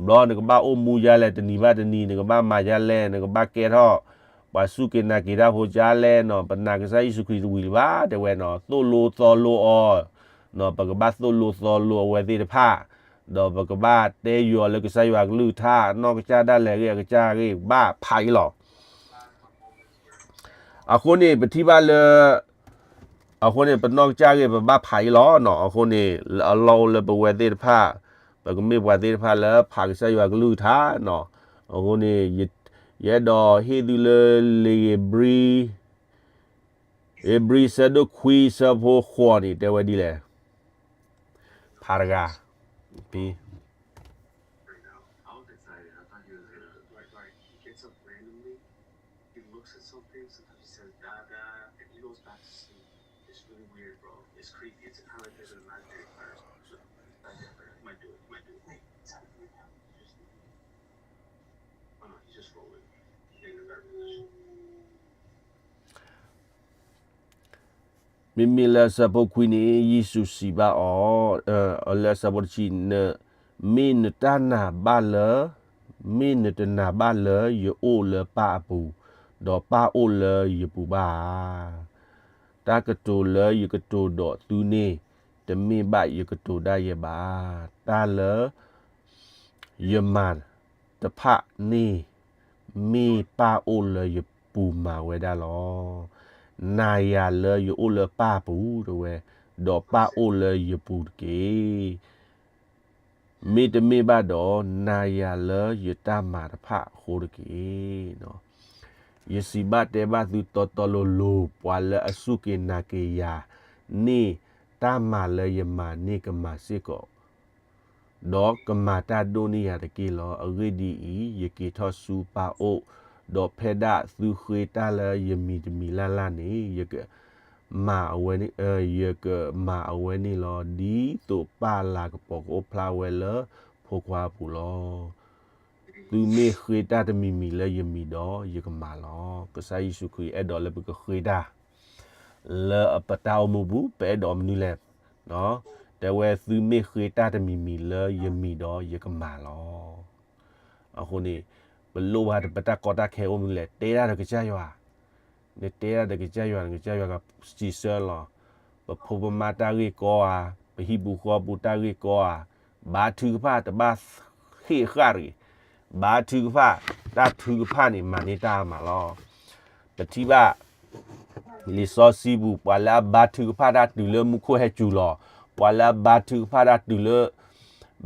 ဘျီနကဘၣ်အိၣ်မူယါလဲၣ် တနံၤဘၣ်တနံၤ နကဘၣ်မၤယါလဲၣ် နကဘၣ်ကဲထီၣ် ပှၤစူၢ်က့ၤနာ်က့ၤတၢ်ဖိကါလဲၣ်နီၤ. ပနာ်ကစၢ်ယ့ၣ်ၡူးခရံာ်တဝံၤလၢၤဘၣ် တဲဝဲနီၤ. သိၣ်လိသီလိအီၤ ပကဘၣ်သိၣ်လိသီလိအဝဲသ့ၣ်တဖၣ် ဒီးပကဘၣ်တဲယွၤလၢကစၢ်ယွၤအကလုၢ်ကထါ နီၢ်ကစၢ်ဒၣ်လဲာ်ဂ့ၤ အကစၢ်ဂ့ၤ ဘၣ်ဖးအံၤလီၤ. အဃိန့ၣ် ပထံၣ်ဘၣ်လၢ အဃိန့ၣ် ပနီၢ်ကစၢ်ဂ့ၤ ပဘၣ်ဖးအံၤလီၤနီၤ. အဃိန့ၣ် လၢအလီၢ်အိၣ်လၢပဝဲသ့ၣ်တဖၣ် ပကမ့ၢ်ပှၤသ့ၣ်တဖၣ်လၢဖးကစၢ်ယွၤကလုၢ်ကထါနီၤ. အဃိန့ၣ် ယအဲၣ်ဒိးဟ့ၣ်သုလၢလံာ်ဧ့ၤဘြံၤ ဧ့ၤဘြံၤဆၢဒိၣ်ခွံဆၢဖိဃိးန့ၣ် တဲဝဲဒ်လဲၣ်. ဖးတဂၤ ဖဲ မ့မ့ၢ်လၢဆၢဖိခွံန့ၣ် ယ့ၣ်ၡူးစံးဘၣ်အီၤ, လၢဆၢဖိတဆံ, မ့ၢ်နတနာ်ဘၣ်လၢ, မ့ၢ်နတနာ်ဘၣ်လၢယအိၣ်လၢပၢ်အပူၤ, ဒီးပၢ်အိၣ်လၢယပူၤဘၣ်ဧါ. တၢ်ကတိၤလၢယကတိၤဒီးသုန့ၣ် တမ့ၢ်ဘၣ်ယကတိၤဒၣ်ယဲဘၣ်. တၢ်လၢ ယမၤတဖၣ်န့ၣ် မ့ၢ်ပၢ်အိၣ်လၢယပူၤမၤဝဲဒၣ်လီၤ. နာ်ယၤလၢယအိၣ်လၢပၢ်ပူၤတဝဲ, ဒီးပၢ်အိၣ်လၢယပူၤတက့ၢ်. မ့တမ့ၢ်ဘၣ်ဒီး နာ်ယၤလၢယတၢ်မၤတဖၣ်အဃိတက့ၢ်. ယစံးဘၣ်တဲဘၣ်သုတီတီလိၤလိၤ, ပှၤလၢအစူၢ်က့ၤနာ်က့ၤယၤန့ၣ် တၢ်မၤလၢယမၤန့ၣ်ကမၤစ့ၢ်ကီး ဒီးကမၤတၢ်ဒိၣ်န့ၢ်ယၤတက့ၢ်လီၤ. အဂ့ၢ်ဒ်အံၤ, ယက့ၤထီၣ်ဆူပၢ်အိၣ်, ဒီးဖဲဒၣ်သုဃ့တၢ်လၢယမံၤတမံၤလၢ်လၢ်န့ၣ်, ယကမၤအဝဲ, ယကမၤအဝဲန့ၣ်လီၤ. ဒ်သိးပၢ်လၤကပီၤကအိၣ်ဖျါဝဲလၢဖိခွါအပူၤလီၤ. သုမ့ၢ်ဃ့တၢ်တမံၤမံၤလၢယမံၤဒီး ယကမၤလီၤ. ကစၢ်ယ့ၣ်ၡူးခရံာ်အဲၣ်ဒိးလၢပကဃ့တၢ် လၢပတၢ်အိၣ်မူပူၤ ပအဲၣ်ဒိးမနုၤလဲၣ်. တဲဝဲသုမ့ၢ်ဃ့တၢ်တမံၤမံၤလၢယမံၤဒီးယကမၤလီၤ. အဃိန့ၣ် ပလိၣ်ဘၣ်ပတၢ်ကီတၢ်ခဲအိၣ်မနုၤလဲၣ်, တဲတၢ်ဒီးကစၢ်ယွၤ, နတဲတၢ်ဒီးကစၢ်ယွၤ, ကစၢ်ယွၤကစံးဆၢလီၤ. ပဖိပမါတၢ်ဂ့ၢ်ကီဧါ, ပဟံၣ်ပူၤဃီပူၤတၢ်ဂ့ၢ်ကီဧါ, ဘါထုကဖၣ်တဘၣ်ဟ့ၣ်ဃၣ်တဂ့ၤ. ဘါထုကဖၣ်, တၢ်ထုကဖၣ်န့ၣ် မၤန့ၢ်တၢ်မၤလီၤ. ပထံၣ်ဘၣ် လံာ်စီဆှံပူၤ ပှၤလၢအဘါထုကဖၣ်တၢ်တုၤလၢမူခိၣ်ဟဲစူၤလီၤ. ပှၤလၢအဘါထုကဖၣ်တၢ်တုၤလၢ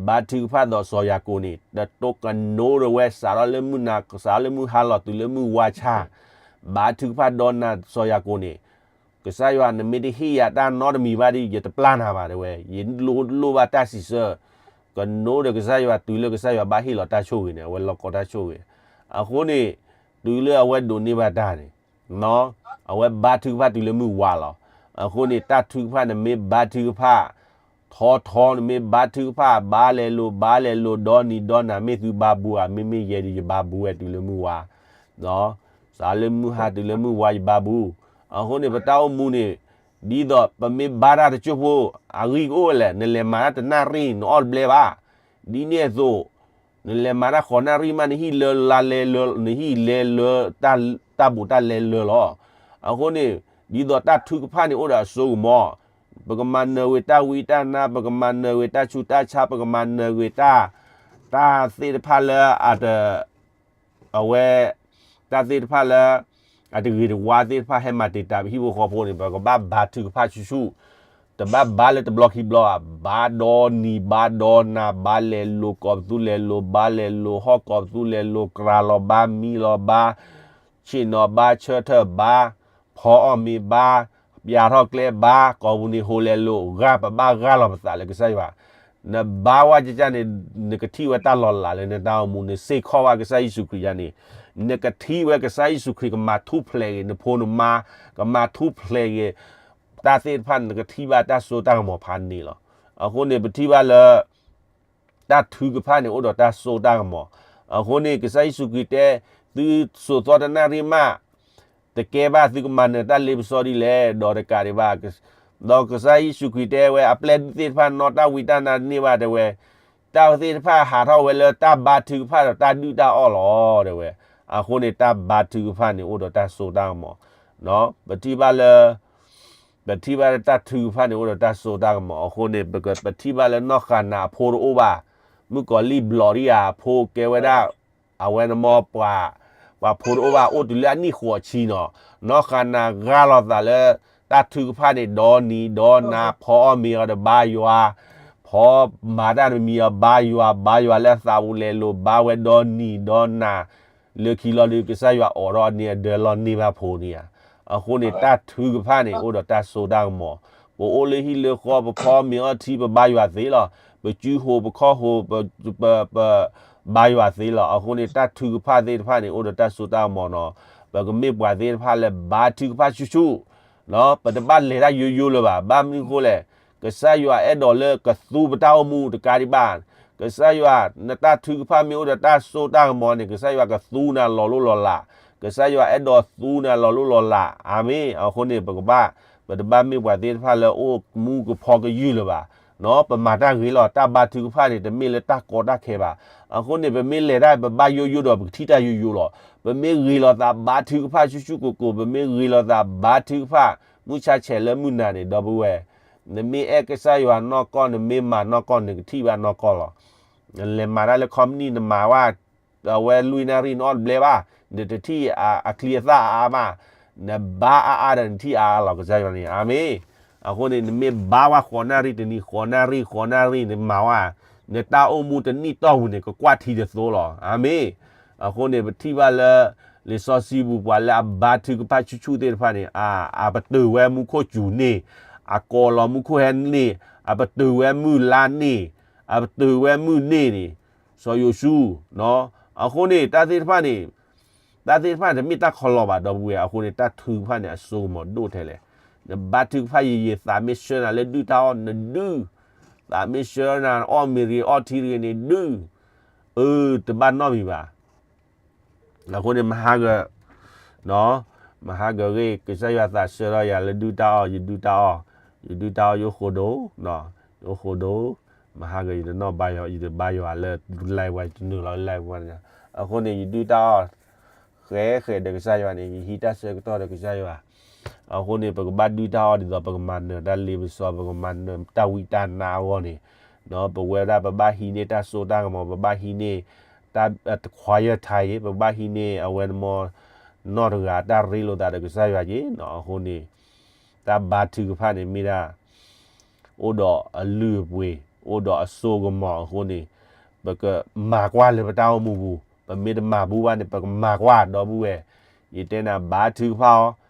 ဘါထုကဖၣ်ဒီးစီၤယၤကိာ်န့ၣ် တတိကနိးဒီးဝဲ စးထီၣ်လၢမုၢ်နၤ စးထီၣ်လၢမုၢ်ဟါလီၤတုၤလၢမုၢ်ဝါဆၣ်, ဘါထုကဖၣ်ဒီးနၤစီၤယၤကိာ်န့ၣ်, ကစၢ်ယွၤ နမ့ၢ်တဟ့ၣ်ယၤတၢ်နီတမံၤဘၣ်ဒီး ယတပျၢ်နၤဘၣ်တဲဝဲ, ယလိၣ်လိၣ်ဘၣ်တၢ်စံးဆၢ, ကနိးဒီးကစၢ်ယွၤတုၤလၢကစၢ်ယွၤဘၣ်ဟ့ၣ်လီၤတၢ်ဆိၣ်ဂ့ၤန့ၣ် အဝဲလီၢ်ကီတၢ်ဆိၣ်ဂ့ၤ. အဃိန့ၣ် တုၤလၢအဝဲဒိးန့ၢ်ဘၣ်တၢ်န့ၣ် အဝဲဘါထုကဖၣ်တုၤလၢမုၢ်ဝါလီၤ. အဃိန့ၣ် တၢ်ထုကဖၣ်နမ့ၢ်ဘါထုကဖၣ် ထီထီနမ့ၢ်ဘါထုကဖၣ် ဘါလဲၤလိၤ ဘါလဲၤလိၤ ဒီနံၤဒီနၤမ့ၢ်သုဘါဘူးဧါ, မ့မ့ၢ်ယဲဒၣ်ယဘါဘူးဝဲတုၤလၢမုၢ်ဝါ, စးလၢမုၢ်ဟါတုၤလၢမုၢ်ဝါယဘါဘူး. အဃိန့ၣ် ပတၢ်အိၣ်မူန့ၣ် ဒ်သိးပမ့ၢ်ဘါတၢ်တစိၢ်ဖိ အဂံၢ်ကအိၣ်ဝဲလဲၣ်, နလဲၤမၤတၢ်တနၣ်ရံၣ် နအီၣ်တဘျဲဘၣ်. ဒ်န့ၣ်အသိး နလဲၤမၤတၢ်ဃိးနၣ်ရံၣ်မး နဟံၣ်လၢလါလဲလၢ နဟံၣ်လဲလၢ တၢ်ဘူးတၢ်လဲလၢလီၤ. အဃိန့ၣ် ဒ်သိးတၢ်ထုကဖၣ်န့ၣ်အိၣ်ဒီးအစိကမီၤ, ပကမၤနၢၤဂ့ၤတၢ်ဝံတၢ်နါ, ပကမၤနၢၤဂ့ၤတၢ်ဆူးတၢ်ဆါ, ပကမၤနၢၤဂ့ၤတၢ် တၢ်သ့ၣ်တဖၣ်လၢအတ အဝဲ တၢ်သ့ၣ်တဖၣ်လၢ အတဂ့ၤတဝါသ့ၣ်တဖၣ်ဟဲမၤတံာ်တာ်ပဟံၣ်ဖိဃီဖိန့ၣ် ပကဘၣ်ဘါထုကဖၣ်ဆူၣ်ဆူၣ်, တဘၣ်ဘါလၢတဘျီခံဘျီဘၣ်, ဘါဒီနံၤ ဘါဒီနၤ ဘါလဲၤလိၤ ကိးပသူလဲၤလိၤ ဘါလဲၤလိၤဟီၣ် ကိးပသူလဲၤလိၤ ကြၤလီၤဘါ မံလီၤဘါ ဆ့ၣ်နီၤဘါ ဆၢထၢၣ်ဘါ ဖီအီၣ်မ့ၤဘါ ပျးထီၣ်ကျဲဘါ ကိးပူၤန့ၣ် ဟိးလဲၤလိၤ ဂၢ်ပဘၣ်ဂၢ်လီၤပသးလၢကစၢ်ယွၤ, နဘါဝဲကကၢ်န့ၣ် နကထံၣ်ဝဲတၢ်လီၤလးလၢနတၢ်အိၣ်မူ နစ့ၢ်ကီးဝဲကစၢ်ယ့ၣ်ၡူးခရံာ်ယၤန့ၣ်, နကထံၣ်ဝဲကစၢ်ယ့ၣ်ၡူးခရံာ်ကမၤထူၣ်ဖျဲးဂ့ၤ နဖိနမါ ကမၤထူၣ်ဖျဲးဂ့ၤ တၢ်သ့ၣ်တဖၣ် နကထံၣ်ဘၣ်တၢ်စိတၢ်ကမီၤဖးန့ၣ်လီၤ. အဃိန့ၣ် ပထံၣ်ဘၣ်လၢ တၢ်ထုကဖၣ်န့ၣ် အိၣ်ဒီးတၢ်စိတၢ်ကမီၤ. အဃိန့ၣ် ကစၢ်ယ့ၣ်ၡူးခရံာ်တဲ သုစိာ်သီတနၣ်ရံၣ်မး တကဲဘၣ်သုကမၤနၢၤတၢ်လ့ပစီဒ်လဲၣ် ဒီးတကးဒံးဘၣ်. ဒီးကစၢ်ယ့ၣ်ၡူးခရံာ်တဲဝဲ အပျဲၢ်သ့ၣ်တဖၣ်နီၢ်တၢ်ဝံတၢ်နါတန့ၢ်ဘၣ်တဲဝဲ, တၢ်သ့ၣ်တဖၣ်ဟးထီၣ်ဝဲလၢတၢ်ဘါထုကဖၣ်ဒီးတၢ်ဒုၣ်တၢ်အီၣ်လီၤတဲဝဲ. အဃိန့ၣ် တၢ်ဘါထုကဖၣ်န့ၣ် အိၣ်ဒီးတၢ်စိတၢ်ကမီၤ. ပထံၣ်ဘၣ်လၢ ပထံၣ်ဘၣ်လၢတၢ်ထုကဖၣ်န့ၣ် အိၣ်ဒီးတၢ်စိတၢ်ကမီၤ. အဃိန့ၣ် ပကပထံၣ်ဘၣ်လၢနီၢ်ဃၤနၤအဖိတအိၣ်ဘၣ်. မုၣ်ကီၤလံၢ်ဘျီးဒံးဧါ အဖိကဲဝဲဒၣ် အဝဲန့ၣ်မ့ၢ်ပှၤ ပှၤဖိတအိၣ်ဘၣ် အိၣ်တုၤလၢအနံၣ်ဃိးဆံနီၤ, နီၢ်ဃၤနၤဂၢ်လီၤသးလၢ တၢ်ထုကဖၣ်န့ၣ် ဒီနံၤဒီနၤ ဖီအီၣ်မ့ၤအီၤဒီးဘါယွၤ, ဖီမၤတၢ်တမံၤအီၤဘါယွၤ, ဘါယွၤလၢအသးပူၤလဲၤလိာ်ဘါဝဲဒီနံၤဒီနၤ, လၢခံလီၤဒုး ကစၢ်ယွၤအိးထီၣ်န့ၢ်အဒၢလီၤန့ၢ်ဘၣ်ဖိန့ၣ်ဧါ. အဃိန့ၣ် တၢ်ထုကဖၣ်န့ၣ် အိၣ်ဒီးတၢ်စိတၢ်ကမီၤ, ပအိၣ်လၢဟံၣ်လၢဃီ ပဖီမ့ၤအီထံ ပဘါယွၤသ့လီၤ, ပစုဟိး ပခီၣ်ဟိး ပ ပ ဘါယွၤသ့လီၤ. အဃိန့ၣ် တၢ်ထုကဖၣ်သ့ၣ်တဖၣ်န့ၣ် အိၣ်ဒီးတၢ်စိတၢ်ကမီၤနီၤ, ပကမ့ၢ်ပှၤသ့ၣ်တဖၣ်လၢဘါထုကဖၣ်ဆူၣ်ဆူၣ်, ပတဘၣ်လဲၤတၢ်ယိယိလၢၤဘၣ်. ဘၣ်မနုၤအဃိလဲၣ်, ကစၢ်ယွၤအဲၣ်ဒိးလၢကသူပတၢ်အိၣ်မူတကးဒံးဘၣ်. ကစၢ်ယွၤ နတၢ်ထုကဖၣ်မ့ၢ်အိၣ်ဒီးတၢ်စိတၢ်ကမီၤန့ၣ် ကစၢ်ယွၤကသူနၤလီၤလိၢ်လီၤလး, ကစၢ်ယွၤအဲၣ်ဒိးသူနၤလီၤလိၢ်လီၤလး. အၤမ့ၣ်. အဃိန့ၣ် ပကဘၣ် ပတဘၣ်မ့ၢ်ပှၤသ့ၣ်တဖၣ်လၢအိၣ်မူကဖီကယုၢ်လၢၤဘၣ်. ပမၤတၢ်ဂ့ၤလီၤ. တၢ်ဘါထုကဖၣ်န့ၣ် တမ့ၢ်လၢတၢ်ကီတၢ်ခဲဘၣ်. အဃိန့ၣ် ပမ့ၢ်လဲၤတၢ် ပဘါယိယိဒီး ပကထံၣ်တၢ်ယိယိလီၤ. ပမ့ၢ်ဂ့ၤလီၤသးဘါထုကဖၣ်ဆူၣ်ဆူၣ်ကိၢ်ကိၢ်, ပမ့ၢ်ဂ့ၤလီၤသးဘါထုကဖၣ် မုၢ်ဆါဆဲးလၢမုၢ်နၤန့ၣ် ဒီပုၢ်ဝဲၢ်, နမ့ၢ်အဲၣ်ကစၢ်ယွၤနီၢ်ကီၢ် နမ့ၢ်မၤနီၢ်ကီၢ် နကထံၣ်ဘၣ်နီၢ်ကီၢ်လီၤ. နလဲၤမၤတၢ်လၢ company နမၤဝဲ အဝဲလွံၢ်နၣ်ရံၣ် နအီၣ်တဘျဲဘၣ်, နတထံၣ်အချံအသၣ်အါအါမး, နဘါအါအါဒီးနထံၣ်အါအါလီၤ. ကစၢ်ယွၤန့ၣ် အၤမ့ၣ်. အဃိန့ၣ် နမ့ၢ်ဘါဝဲဃိးနၣ်ရံၣ်တနံၤ ဃိးနၣ်ရံၣ် ဃိးနၣ်ရံၣ် နမၤဝဲ, နတၢ်အိၣ်မူတနံၣ်တီၢ်ပူၤန့ၣ် ကကွၢ်ထံတသိလီၤ. အၤမ့ၣ်. အဃိန့ၣ် ပထံၣ်ဘၣ်လၢ လံာ်စီဆှံပူၤ ပှၤလၢအဘါထုကဖၣ်ဆူၣ်ဆူၣ်သ့ၣ်တဖၣ်န့ၣ် အ အပတုာ်ဝဲမူခိၣ်စူၤန့ၢ်, အကိးလီၤမူခိၣ်ဟဲန့ၢ်, အပတုာ်ဝဲမုၢ်လါန့ၢ်, အပတုာ်ဝဲမုၢ်န့ၢ်န့ၣ် စီၤယိၤၡူ, အဃိန့ၣ် တၢ်သ့ၣ်တဖၣ်န့ၣ်, တၢ်သ့ၣ်တဖၣ်န့ၣ် တမ့ၢ်တၢ်ခီလီၤဘၣ် ဒီပုၢ်ဝဲၢ်. အဃိန့ၣ် တၢ်ထုကဖၣ်န့ၣ် အစိကမီၤဒိၣ်ထဲလဲၣ်. နဘါထုကဖၣ်ယံာ်ယံာ် သးမ့ၢ်ဆှၢနၤလၢဒုၣ်တၢ်အီၣ် နဒုၣ်, သးမ့ၢ်ဆှၢနၤအီၣ်မ့ၤတဂ့ၤ အီၣ်ထံတဂ့ၤန့ၣ် ဒုၣ်, အၢ တဘၣ်နီတမံၤဘၣ်. အဃိန့ၣ် မဟါက မဟါကဂ့ၤ ကစၢ်ယွၤသးဆှၢထီၣ်ယၤလၢဒုၣ်တၢ်အီၣ် ယဒုၣ်တၢ်အီၣ်, ယဒုၣ်တၢ်အီၣ်ယအိၣ်ဃိဒိၣ်, ယအိၣ်ဃိဒိၣ်, မဟါကယတနီၣ်ဘါယွၤ ယတဘါယွၤလၢ live ပှၤ ယတနုာ်လီၤလၢ live ပှၤန့ၣ်. အဃိန့ၣ် ယဒုၣ်တၢ်အီၣ် ဃဲဃဲဒီးကစၢ်ယွၤန့ၣ် ယဟံးတၢ်ဆၢကတီၢ်ဒီးကစၢ်ယွၤ. အဃိန့ၣ် ပကဘၣ်ဒုၣ်တၢ်အီၣ်ဒ်သိး ပကမၤနၢၤတၢ်လ့ပစီ ပကမၤနၢၤတၢ်ဝံတၢ်နါအဂီၢ်န့ၣ်, ပဝဲဒၣ် ပဘၣ်ဟံးန့ၢ်တၢ်စိတၢ်ကမီၤ ပဘၣ်ဟံးန့ၢ် တၢ် တ quiet time ပဘၣ်ဟံးန့ၢ်အဝဲန့ၣ်မ့ၢ် နီၢ်တဂၤတၢ်ရ့လိာ်သးဒီးကစၢ်ယွၤက့ၤ. အဃိန့ၣ် တၢ်ဘါထုကဖၣ်န့ၣ်မ့ၢ်ဒၣ် အိၣ်ဒီးအလုၢ်အပှ့ၤ အိၣ်ဒီးအစိကမီၤအဃိန့ၣ် ပကမၤကွၢ်လၢပတၢ်အိၣ်မူပူၤ, ပမ့ၢ်တမၤဘူးဘၣ်န့ၣ် ပကမၤကွၢ် ဒီပုၢ်ဝဲၢ်. ယတဲနၤ ဘါထုကဖၣ်အီၤ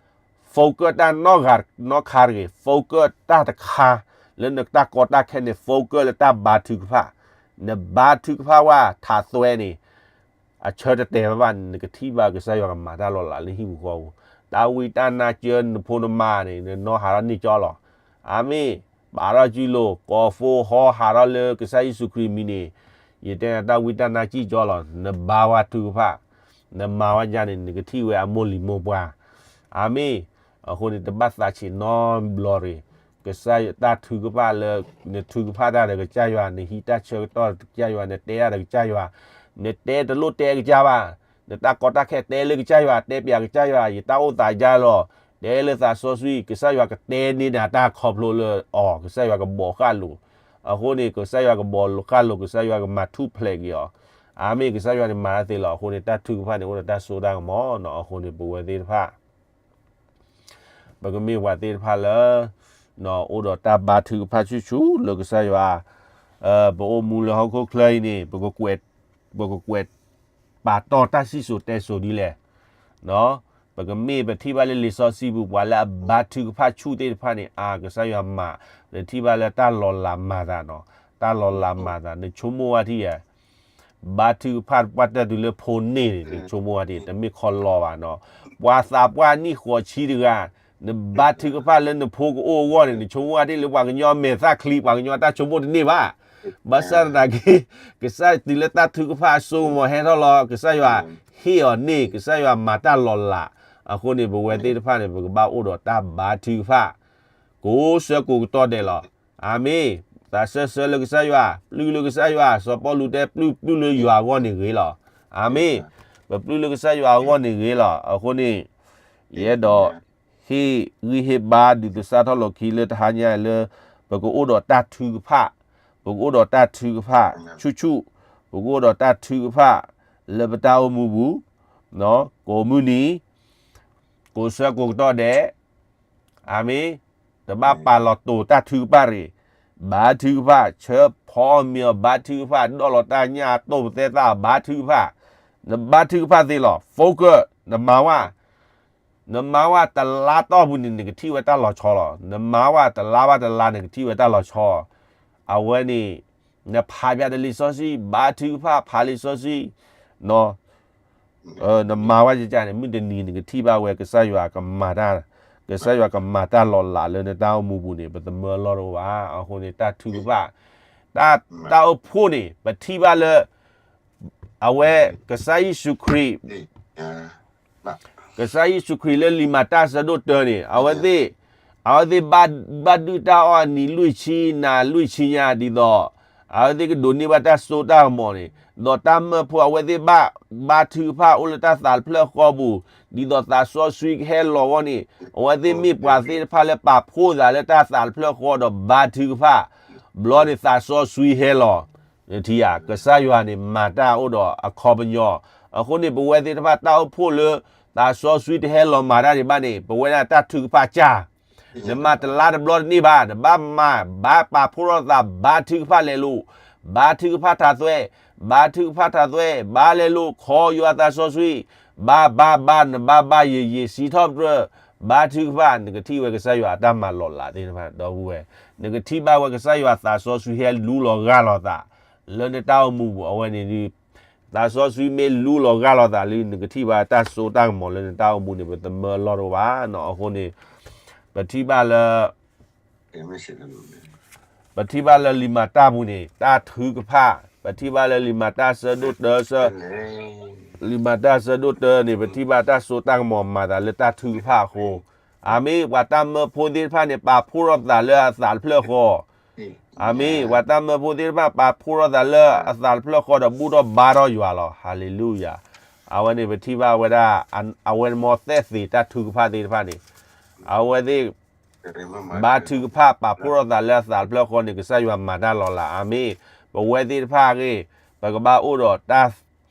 focus တၢ်နီတဂၤနီတခါတဂ့ၤ, focus တၢ်တခါ လၢနတၢ်ကီတၢ်ခဲန့ၣ် focus လၢတၢ်ဘါထုကဖၣ်. နဘါထုကဖၣ်ဝဲထးသွဲန့ၣ် အဆၢတတဲာ်ဘၣ်ဘၣ် နကထံၣ်ဘၣ်ကစၢ်ယွၤကမၤတၢ်လီၤလးလၢဟံၣ်ပူၤဃီပူၤ, တၢ်ဝံတၢ်နါစၢၤနဖိနမါန့ၣ် နနီၢ်ဟးထီၣ်န့ၢ်ကၠီလီၤ. အၤမ့ၣ်. ပာ်ထီၣ်စုလိၤ ကိးဖှိၣ်ဟီဟးထီၣ်လၢကစၢ်ယ့ၣ်ၡူးခရံာ်မံၤန့ၣ်, ယတဲနၤတၢ်ဝံတၢ်နါစံၣ်ကၠီလီၤ. နဘါဝဲထုကဖၣ်, နမၤဝဲဒ်န့ၣ် နကထံၣ်ဝဲအမိၢ်လံၤမိၢ်ပှၢ်. အၤမ့ၣ်. အဃိန့ၣ် တဘၣ်သးဆံးနီတဘျီတဂ့ၤ. ကစၢ်ယွၤတၢ်ထုကဖၣ်လၢ နထုကဖၣ်တၢ်ဒီးကစၢ်ယွၤ, နဟံးတၢ်ဆၢကတီၢ်ဒီးကစၢ်ယွၤ, နတဲတၢ်ဒီးကစၢ်ယွၤ, နတဲတလိၣ်တဲကစၢ်ဘၣ်. နတၢ်ကီတၢ်ခဲတဲလၢကစၢ်ယွၤ, တဲပျးကစၢ်ယွၤ, ယတၢ်အိၣ်သးယါလီၤ, တဲလၢသးစီဆှံ, ကစၢ်ယွၤကတဲန့ၢ်နၤတၢ်ခီဖျိလၢအီၤ, ကစၢ်ယွၤကဘီးဃာ်လိာ်. အဃိန့ၣ် ကစၢ်ယွၤကဘီးဃာ်လိာ်, ကစၢ်ယွၤကမၤထူၣ်ဖျဲးက့ၤအီၤ. အၤမ့ၣ်. ကစၢ်ယွၤန့ၣ်မၤတၢ်သ့လီၤ. အဃိန့ၣ် တၢ်ထုကဖၣ်န့ၣ် အိၣ်ဒီးတၢ်စိတၢ်ကမီၤနီၤ. အဃိန့ၣ် ပဝဲသ့ၣ်တဖၣ် ပကမ့ၢ်ပှၤသ့ၣ်တဖၣ်လၢ အိၣ်ဒီးတၢ်ဘါထုကဖၣ်ဆူၣ်ဆူၣ်လၢကစၢ်ယွၤ, ပအိၣ်မူလၢဟီၣ်ခိၣ်ချၢအံၤန့ၣ် ပကကွဲး ပကကွဲးပာ်တီၢ်တၢ်စံၣ်စိၤတဲစိၤဒ်လဲၣ်. ပကမ့ၢ်ပထံၣ်ဘၣ်လၢလံာ်စီဆှံပူၤ ပှၤလၢအဘါထုကဖၣ်ဆူၣ်သ့ၣ်တဖၣ်န့ၣ် အါ ကစၢ်ယွၤမၤ, နထံၣ်ဘၣ်လၢတၢ်လီၤလးမၤသးနီၤ, တၢ်လီၤလးမၤသး နဆိကမိၣ်ဝဲထံၣ်ဧါ. ဘါထုကဖၣ်ပှၢ်တၢၢ်တုၤလၢဖိန့ၢ်န့ၣ် နဆိကမိၣ်ဝဲထံၣ် တမ့ၢ်ခီလီဘၣ်နီၤ. ပှၤသးပှၢ်နံၣ်ဃိးဆံတဂၤ နဘါထုကဖၣ်လၢနဖိကအိၣ်အဂီၢ်န့ၣ် နဆိကမိၣ်ဝဲထံၣ်လၢပှၤကညီမဲာ်သၣ်ချံ ပှၤကညီတၢ်ဆိကမိၣ်တန့ၢ်ဘၣ်. ဘၣ်ဆၣ်သနာ်က့ ကစၢ်တုၤလၢတၢ်ထုကဖၣ်အစိကမီၤဟဲထီၣ်လီၤ ကစၢ်ယွၤဟ့ၣ်အီၤန့ၢ် ကစၢ်ယွၤမၤတၢ်လီၤလး. အဃိန့ၣ် ပဝဲသ့ၣ်တဖၣ်န့ၣ် ပကဘၣ်အိၣ်ဒီးတၢ်ဘါထုကဖၣ် ကိးဆၢကိးကတီၢ်ဒဲးလီၤ. အၤမ့ၣ်. သးစၢၢ်ဆၢလၢကစၢ်ယွၤ, ပျုၢ်လၢကစၢ်ယွၤ, စီၤပီလူးတဲ ပျုၢ် ပျုၢ်လၢယွၤအဂီၢ်န့ၣ်ဂ့ၤလီၤ. အၤမ့ၣ်. ပပျုၢ်လၢကစၢ်ယွၤအဂီၢ်န့ၣ်ဂ့ၤလီၤ. အဃိန့ၣ် ယအဲၣ်ဒိး ဟ့ၣ်ဂံၢ်ဟ့ၣ်ဘါဒုးသစၢ်ထီၣ်လိာ်ခံလၢတဟါညါလၢ ပကအိၣ်ဒီးတၢ်ထုကဖၣ်, ပကအိၣ်ဒီးတၢ်ထုကဖၣ်ဆူၣ်ဆူၣ်, ပကအိၣ်ဒီးတၢ်ထုကဖၣ်လၢပတၢ်အိၣ်မူပူၤ, နီၤ. ကိးမုၢ်နံၤ, ကိးဆၢကိးကတီၢ်ဒဲး, အၤမ့ၣ်, တဘၣ်ပာ်လီၤတိာ်တၢ်ထုကဖၣ်ရ့ၣ်, ဘါထုကဖၣ်, ဆၢဖီမ့ၤအီၤဘါထုကဖၣ်, ဒီၣ်လီၤတၢ်ညၣ်တိၢ်ပသဲသၣ်ဘါထုကဖၣ်, နဘါထုကဖၣ်သ့လီၤ, focus, နမၤဝဲ နမၤဝဲတလါတီၢ်ပူၤန့ၣ် နကထံၣ်ဝဲတၢ်လီၤဆီလီၤ. နမၤဝဲတလါဘၣ်တလါ နကထံၣ်ဝဲတၢ်လီၤဆီ. အဝဲန့ၣ် နဖးပျးတလံာ်စီဆှံ, ဘါထုကဖၣ်, ဖးလံာ်စီဆှံ, နမၤဝဲကကန့ၣ် မုၢ်တနံၤနကထံၣ်ဘၣ်ဝဲ ကစၢ်ယွၤကမၤတၢ်, ကစၢ်ယွၤကမၤတၢ်လီၤလးလၢနတၢ်အိၣ်မူပူၤန့ၣ် ပသမၢလီၢ်တအိၣ်ဘၣ်. အဃိန့ၣ် တၢ်ထုကဖၣ်, တၢ်အိၣ်ဖှိၣ်န့ၣ် ပထံၣ်ဘၣ်လၢ အဝဲ ကစၢ်ယ့ၣ်ၡူးခရံာ် ကစၢ်ယ့ၣ်ၡူးခရံာ်လၢလံာ်မၤတၢ်ဆၢဒိၣ်တၢန့ၣ် အဝဲသ့ၣ်, အဝဲသ့ၣ်ဘၣ်ဒုၣ်တၢ်အီၣ်အနံၤလွံၢ်ဆံနၤလွံၢ်ဆံညါဒ်သိး အဝဲသ့ၣ်ကဒိးန့ၢ်ဘၣ်တၢ်စိတၢ်ကမီၤန့ၣ် ဒီးတၢ်မၢဖိအဝဲသ့ၣ်ဘၣ်, ဘါထုကဖၣ်အိၣ်လၢတၢ်သးတဖျၢၣ်ဃီပူၤ, ဒ်သိးသးစီဆှံကဟဲလီၤအဂီၢ်န့ၣ် အဝဲသ့ၣ်မ့ၢ်ပှၤသ့ၣ်တဖၣ်လၢပာ်ဖှိၣ်သးလၢတၢ်သးတဖျၢၣ်ဃီဒီးဘါထုကဖၣ်, ဘျီန့ၣ်သးစီဆှံဟဲလီၤ နထံၣ်ဧါ, ကစၢ်ယွၤန့ၣ် မၤတၢ်အိၣ်ဒီးအခီပညီ. အဃိန့ၣ် ပဝဲသ့ၣ်တဖၣ်တၢ်အိၣ်ဖှိၣ်လၢ သးစီဆှံတဟဲလီၤမၤတၢ်ဒံးဘၣ်န့ၣ် ပဝဲဒၣ်တၢ်ထုကဖၣ်ကၢ်. နမၤတလါတဘျီတန့ၢ်ဘၣ်, နဘၣ်မၤ, ဘၣ်ပာ်ဖှိၣ်ထီၣ်သး, ဘါထုကဖၣ်လဲၤလိာ်, ဘါထုကဖၣ်ထးသွဲ, ဘါထုကဖၣ်ထးသွဲ, ဘါလဲၤလိာ်, ခိးယွၤသးစီဆှံ, ဘါဘါဘါ, နဘါဘါယံာ်ယံာ်, စံးထီၣ်ပတြၢၤ, ဘါထုကဖၣ်, နကထံၣ်ဝဲကစၢ်ယွၤအတၢ်မၤလီၤလးသ့ၣ်တဖၣ်, ဒီပုၢ်ဝဲၢ်, နကထံၣ်ဘၣ်ဝဲကစၢ်ယွၤသးစီဆှံဟဲလူလီၤဂၢ်လီၤသး လၢနတၢ်အိၣ်မူပူၤ, အဝဲန့ၣ်ဒ် သးစီဆှံမ့ၢ်လူလီၤဂၢ်လီၤသးလံ နကထံၣ်ဘၣ်တၢ်စိတၢ်ကမီၤလၢနတၢ်အိၣ်မူန့ၣ် ပသမၢလီၢ်တအိၣ်ဘၣ်နီၤ. အဃိန့ၣ် ပထံၣ်ဘၣ်လၢ ပထံၣ်ဘၣ်လၢလံာ်မၤတၢ်ပူၤန့ၣ် တၢ်ထုကဖၣ်, ပထံၣ်ဘၣ်လၢလံာ်မၤတၢ်ဆၢဒိၣ်တၢ, လံာ်မၤတၢ်ဆၢဒိၣ်တၢန့ၣ် ပထံၣ်ဘၣ်တၢ်စိတၢ်ကမီၤမၤသးလၢတၢ်ထုကဖၣ်အဃိ, အၤမ့ၣ်, ပှၤတၢ်မၢဖိသ့ၣ်တဖၣ်န့ၣ် ပာ်ဖှိၣ်ထီၣ်သးလၢအသးတဖျၢၣ်ဃီ အၤမ့ၣ်, ပှၤတၢ်မၢဖိသ့ၣ်တဖၣ်ပာ်ဖှိၣ်ထီၣ်သးလၢအသးတဖျၢၣ်ဃီဒီးဘူၣ်ထီၣ်ဘါထီၣ်ယွၤလီၤ. ဟၤလ့လူယၤ. အဝဲန့ၣ်ပထံၣ်ဘၣ်ဝဲဒၣ် အဝဲန့ၣ်မ်သက်သေတၢ်ထုကဖၣ်သ့ၣ်တဖၣ်န့ၣ် အဝဲသ့ၣ် ဘါထုကဖၣ်ပာ်ဖှိၣ်ထီၣ်သးလၢအသးတဖျၢၣ်ဃီန့ၣ် ကစၢ်ယွၤမၤတၢ်လီၤလး. အၤမ့ၣ်. ပဝဲသ့ၣ်တဖၣ်အဂ့ၢ် ပကဘၣ်အိၣ်ဒီး တၢ်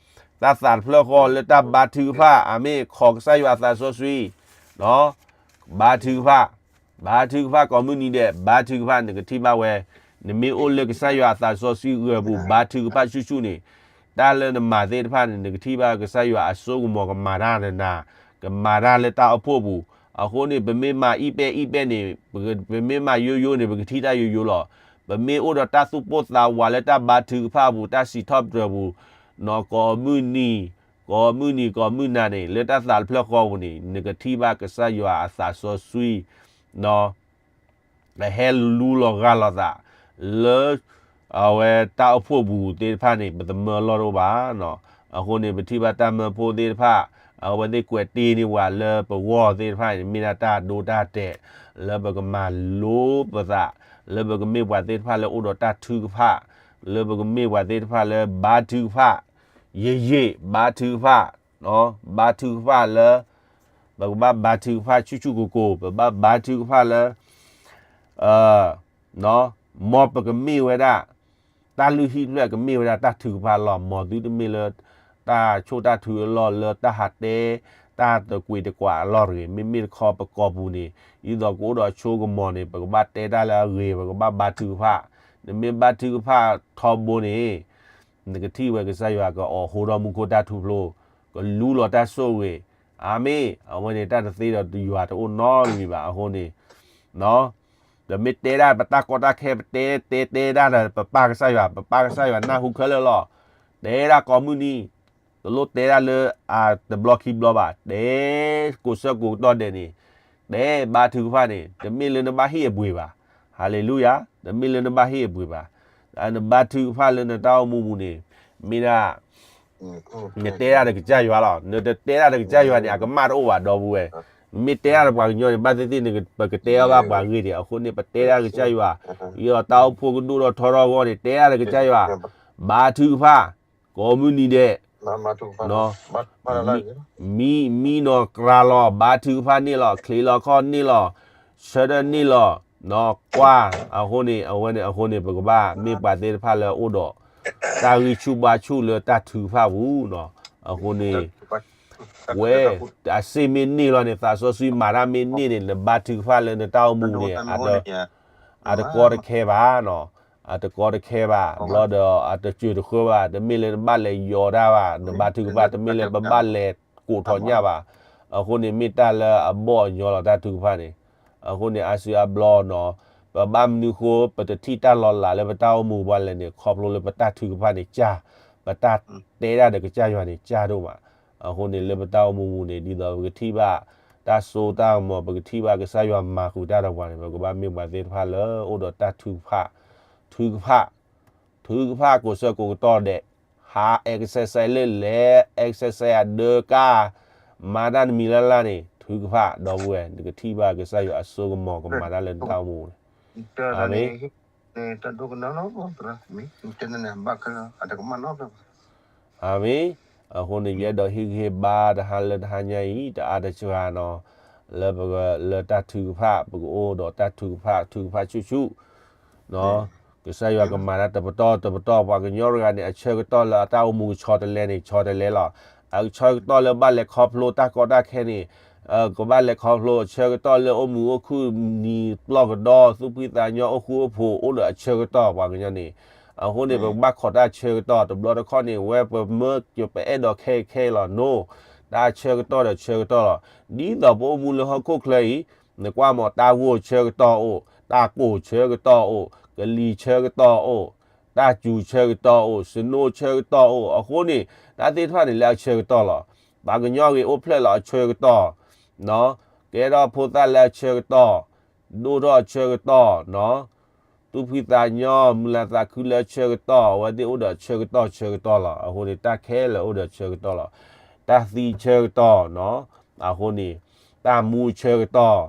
သးတဖျၢၣ်ဃီလၢတၢ်ဘါထုကဖၣ်, အၤမ့ၣ်, ခိးကစၢ်ယွၤအသးစီဆှံ, ဘါထုကဖၣ်, ဘါထုကဖၣ်ကိးမုၢ်နံၤဒဲး, ဘါထုကဖၣ် နကထံၣ်ဘၣ်ဝဲ, နမ့ၢ်အိၣ်လၢကစၢ်ယွၤအသးစီဆှံဂၢၤပူၤ ဘါထုကဖၣ်ဆူၣ်ဆူၣ်န့ၣ်, တၢ်လၢနမၤသ့ၣ်တဖၣ်န့ၣ် နကထံၣ်ဘၣ်ကစၢ်ယွၤအစိကမီၤကမၤတၢ်နၤ, ကမၤတၢ်လၢတၢ်အိၣ်ဖှိၣ်ပူၤ. အဃိန့ၣ် ပမ့ၢ်မၤအံၣ်ပဲအံၣ်ပဲန့ၣ်, ပမ့ၢ်မၤယိယိန့ၣ် ပကထံၣ်တၢ်ယိယိလီၤ. ပမ့ၢ်အိၣ်ဒီးတၢ်သူၣ်ပိၢ်သးဝးလၢတၢ်ဘါထုကဖၣ်ပူၤ, တၢ်စံးထီၣ်ပတြၢၤပူၤ, နီၢ်ကိးမုၢ်နံၤ, ကိးမုၢ်နံၤ ကိးမုၢ်နၤန့ၣ် လၢတၢ်သးတဖျၢၣ်ဃီပူၤန့ၣ် နကထံၣ်ဘၣ်ကစၢ်ယွၤအသးစီဆှံ ဟဲလူလီၤဂၢ်လီၤသး လၢ အဝဲတၢ်အိၣ်ဖှိၣ်ပူၤသ့ၣ်တဖၣ်န့ၣ် ပသမၢလီၢ်တအိၣ်ဘၣ်. အဃိန့ၣ် ပထံၣ်ဘၣ်တၢ်မၢဖိသ့ၣ်တဖၣ် အဝဲသ့ၣ်ကွဲးတ့ၢ်န့ၢ်ပှၤလၢပဂီၢ်သ့ၣ်တဖၣ်န့ၣ် မ့ၢ်ဒၣ်တၢ်ဒိတၢ်တဲာ် လၢပကမၤလိပသး လၢပကမ့ၢ်ပှၤသ့ၣ်တဖၣ်လၢအိၣ်ဒီးတၢ်ထုကဖၣ် လၢပကမ့ၢ်ပှၤသ့ၣ်တဖၣ်လၢဘါထုကဖၣ် ယံာ်ယံာ် ဘါထုကဖၣ် ဘါထုကဖၣ်လၢ ပကဘၣ်ဘါထုကဖၣ်ဆူၣ်ဆူၣ်ကိၢ်ကိၢ် ပဘၣ်ဘါထုကဖၣ်လၢ မ်ပကမ့ၢ်ဝဲဒၣ် တၢ်လုၢ်ဟံၣ်ဖျၢၣ်ကမ့ၢ်ဝဲဒၣ်တၢ်ထုကဖၣ်လီၤ. မ်သုတမ့ၢ်လၢ တၢ်ဆိၣ်တၢ်ထုအလီၢ်လၢတၢ်ဟးတဲ တၢ်တကွံးတကွာ်အလီၢ်တဂ့ၤ. မ့မ့ၢ်တခီပကိာ်ပူၤန့ၣ် ဒ်သိးကအိၣ်ဒီးဆိကမီၤန့ၣ် ပကဘၣ်တဲတၢ်လၢအဂ့ၤ ပကဘၣ်ဘါထုကဖၣ်. နမ့ၢ်ဘါထုကဖၣ်ထီဘိန့ၣ် နကထံၣ်ဝဲကစၢ်ယွၤကအိးထီၣ်မူခိၣ်တၢ်ထူဖျိ ကလူလီၤတၢ်ဆိၣ်ဂ့ၤ. အၤမ့ၣ်. အဝဲန့ၣ်တၢ်တသ့ဒီးယွၤတအိၣ်နီတမံၤဘၣ်. အဃိန့ၣ် ပမ့ၢ်တဲဒၣ်ပတၢ်ကီတၢ်ခဲ ပတဲတဲတဲဒၣ်ဒီးပပၢ်ကစၢ်ယွၤ ပပၢ်ကစၢ်ယွၤနၢ်ဟူခဲလၢာ်လီၤ. တဲဒၣ်ကိးမုၢ်နံၤ တလိၣ်တဲဒၣ်လၢအတဘျီခံဘျီဘၣ်. တဲကိးဆၢကိးကတီၢ်ဒဲးန့ၣ် တဲဘါထုကဖၣ်န့ၣ် တမ့ၢ်လၢနဘၣ်ဟ့ၣ်အပှ့ၤဘၣ်. ဟၤလ့လူယၤ. တမ့ၢ်လၢနဘၣ်ဟ့ၣ်အပှ့ၤဘၣ်. နဘါထုကဖၣ်လၢနတၢ်အိၣ်မူပူၤန့ၣ် မ့ၢ်ဒၣ် နတဲဒၣ်ဒီးကစၢ်ယွၤလီၤ. နတတဲဒၣ်ဒီးကစၢ်ယွၤန့ၣ် အကမၣ်တအိၣ်ဘၣ် ဒီပုၢ်ဝဲၢ်. မ့ၢ်တဲဒၣ်ဒီးပှၤကညီန့ၣ် ဘၣ်သ့ၣ်သ့ၣ် ပကတဲအီၤဘၣ်ပှၤဂ့ၢ်ဒံး. အဃိန့ၣ် ပတဲဒၣ်ကစၢ်ယွၤ ဒ်သိးတၢ်အိၣ်ဖှိၣ်ကဒိၣ်ထီၣ်ထီထီၣ်အဂီၢ်န့ၣ် တဲဒၣ်ဒီးကစၢ်ယွၤ ဘါထုကဖၣ် ကိးမုၢ်နံၤဒဲး မံ မံနီၢ်ကြၤလီၤ ဘါထုကဖၣ်န့ၣ်လီၤ ချံးလီၤခီၣ်န့ၣ်လီၤ ဆၢထၢၣ်န့ၣ်လီၤ ကွၢ် အဃိန့ၣ် အဝဲန့ၣ် အဃိန့ၣ် ပကဘၣ်မ့ၢ်ပှၤသ့ၣ်တဖၣ်လၢအအိၣ်ဒီး တၢ်ဂံၢ်ဆူၣ်ဘါဆူၣ်လၢတၢ်ထုကဖၣ်ပူၤနီၤ အဃိန့ၣ် ဝဲ, အစ့မ့ၢ်န့ၢ်လီၤန့ၣ် သးစီဆှံမၤတၢ်မ့ၢ်န့ၢ်န့ၣ် နဘါထုကဖၣ်လၢနတၢ်အိၣ်မူန့ၣ် အတကီတခဲဘၣ်နီၤ, အတကီတခဲဘၣ်, ဘျီဒီးအတစၢၤတဃၢဘၣ်, တမ့ၢ်လၢနဘၣ်လဲၤယီၤတၢ်ဘၣ်, နဘါထုကဖၣ် တမ့ၢ်လၢပဘၣ်လဲၤကိးထီၣ်ညၣ်ဘၣ်, အဃိန့ၣ်မ့ၢ်တၢ်လၢအဘီၣ်အညီလီၤ တၢ်ထုကဖၣ်န့ၣ်, အဃိန့ၣ်အါစုအါဘျီနီၤ, ပဘၣ်မနုၤဃိ ပတထံၣ်တၢ်လီၤလးလၢပတၢ်အိၣ်မူပှၤလဲၣ်န့ၣ် ခီဖျိလၢပတၢ်ထုကဖၣ်န့ၣ်ကၢ်, ပတၢ်တဲတၢ်ဒီးကစၢ်ယွၤန့ၣ်ကၢ်ဒိၣ်မး, အဃိန့ၣ်လၢပတၢ်အိၣ်မူပူၤန့ၣ် ဒ်သိးပကထံၣ်ဘၣ် တၢ်စိတၢ်ကမီၤ ပကထံၣ်ဘၣ်ကစၢ်ယွၤမၤဃုာ်တၢ်ဒီးပှၤန့ၣ် ပကဘၣ်မ့ၢ်ပှၤသ့ၣ်တဖၣ်လၢအိၣ်ဒီးတၢ်ထုကဖၣ်, ထုကဖၣ်, ထုကဖၣ်ကိးဆၢကိးကတီၢ်ဒဲး, ဟး exercise လၢလဲၤ exercise အဒၢကါ, မၤတၢ်တမံၤလၢ်လၢ်န့ၣ် ထုကဖၣ် ဒီပုၢ်ဝဲၢ် နကထံၣ်ဘၣ်ကစၢ်ယွၤအစိကမီၤကမၤတၢ်လၢနတၢ်အိၣ်မူန့ၣ်, အၤမ့ၣ် အၤမ့ၣ်, အဃိန့ၣ် ယအဲၣ်ဒိးဟ့ၣ်ဂံၢ်ဟ့ၣ်ဘါတဟါလၢတဟါညါအံၤ တအါတစှၤနီၤ, လၢပ, လၢတၢ်ထုကဖၣ် ပကအိၣ်ဒီးတၢ်ထုကဖၣ် ထုကဖၣ်ဆူၣ်ဆူၣ်, ကစၢ်ယွၤကမၤတၢ်တပတီၢ်တပတီၢ် ပှၤကညီတဂၤန့ၣ် အဆၢကတီၢ်လၢအတၢ်အိၣ်မူကဆီတလဲန့ၣ် ဆီတလဲလီၤ. အဆၢကတီၢ်လၢဘၣ်လဲၤခီဖျိတၢ်ကီတၢ်ခဲန့ၣ် ကဘၣ်လဲၤခီဖျိ အဆၢကတီၢ်လၢအိၣ်မုာ်အိၣ်ခုၣ်နံၤပျီၢ်ကဒီ သူၣ်ဖှံသးညီအိၣ်ဃူအိၣ်ဖိး အိၣ်ဒီးအဆၢကတီၢ် ပှၤကညီန့ၣ်, အဃိန့ၣ် ပကဘၣ်ခိးတၢ်ဆၢကတီၢ် တဘျီတခီၣ်န့ၣ် ဝဲပမၢပအဲၣ်ဒိးခဲအံၤခဲအံၤလီၤ no, တၢ်ဆၢကတီၢ်ဒီးဆၢကတီၢ်လီၤ. ဒ်သိးပအိၣ်မူလၢဟီၣ်ခိၣ်ချၢအံၤ နကွၢ်မး တၢ်ဂိၢ်ဆၢကတီၢ်အိၣ်, တၢ်ကိၢ်ဆၢကတီၢ်အိၣ်, ကလံၤဆၢကတီၢ်အိၣ်, တၢ်စူၤဆၢကတီၢ်အိၣ်, snowဆၢကတီၢ်အိၣ်, အဃိန့ၣ် တၢ်သ့ၣ်တဖၣ်န့ၣ်လၢအဆၢကတီၢ်လီၤ. ပှၤကညီဂ့ၤအိၣ်ဖျဲၣ်လီၤအဆၢကတီၢ်, ကဲထီၣ်ဖိသၣ်လၢအဆၢကတီၢ်, ဒိၣ်ထီၣ်အဆၢကတီၢ်, သူၣ်ဖှံသးညီ မုာ်လၤသးခုလၢအဆၢကတီၢ်, အဝဲသ့ၣ်အိၣ်ဒီးအဆၢကတီၢ်ဆၢကတီၢ်လီၤ. အဃိန့ၣ် တၢ်ခဲလၢာ်အိၣ်ဒီးအဆၢကတီၢ်လီၤ. တၢ်သံဆၢကတီၢ်, အဃိန့ၣ် တၢ်မူအဆၢကတီၢ်,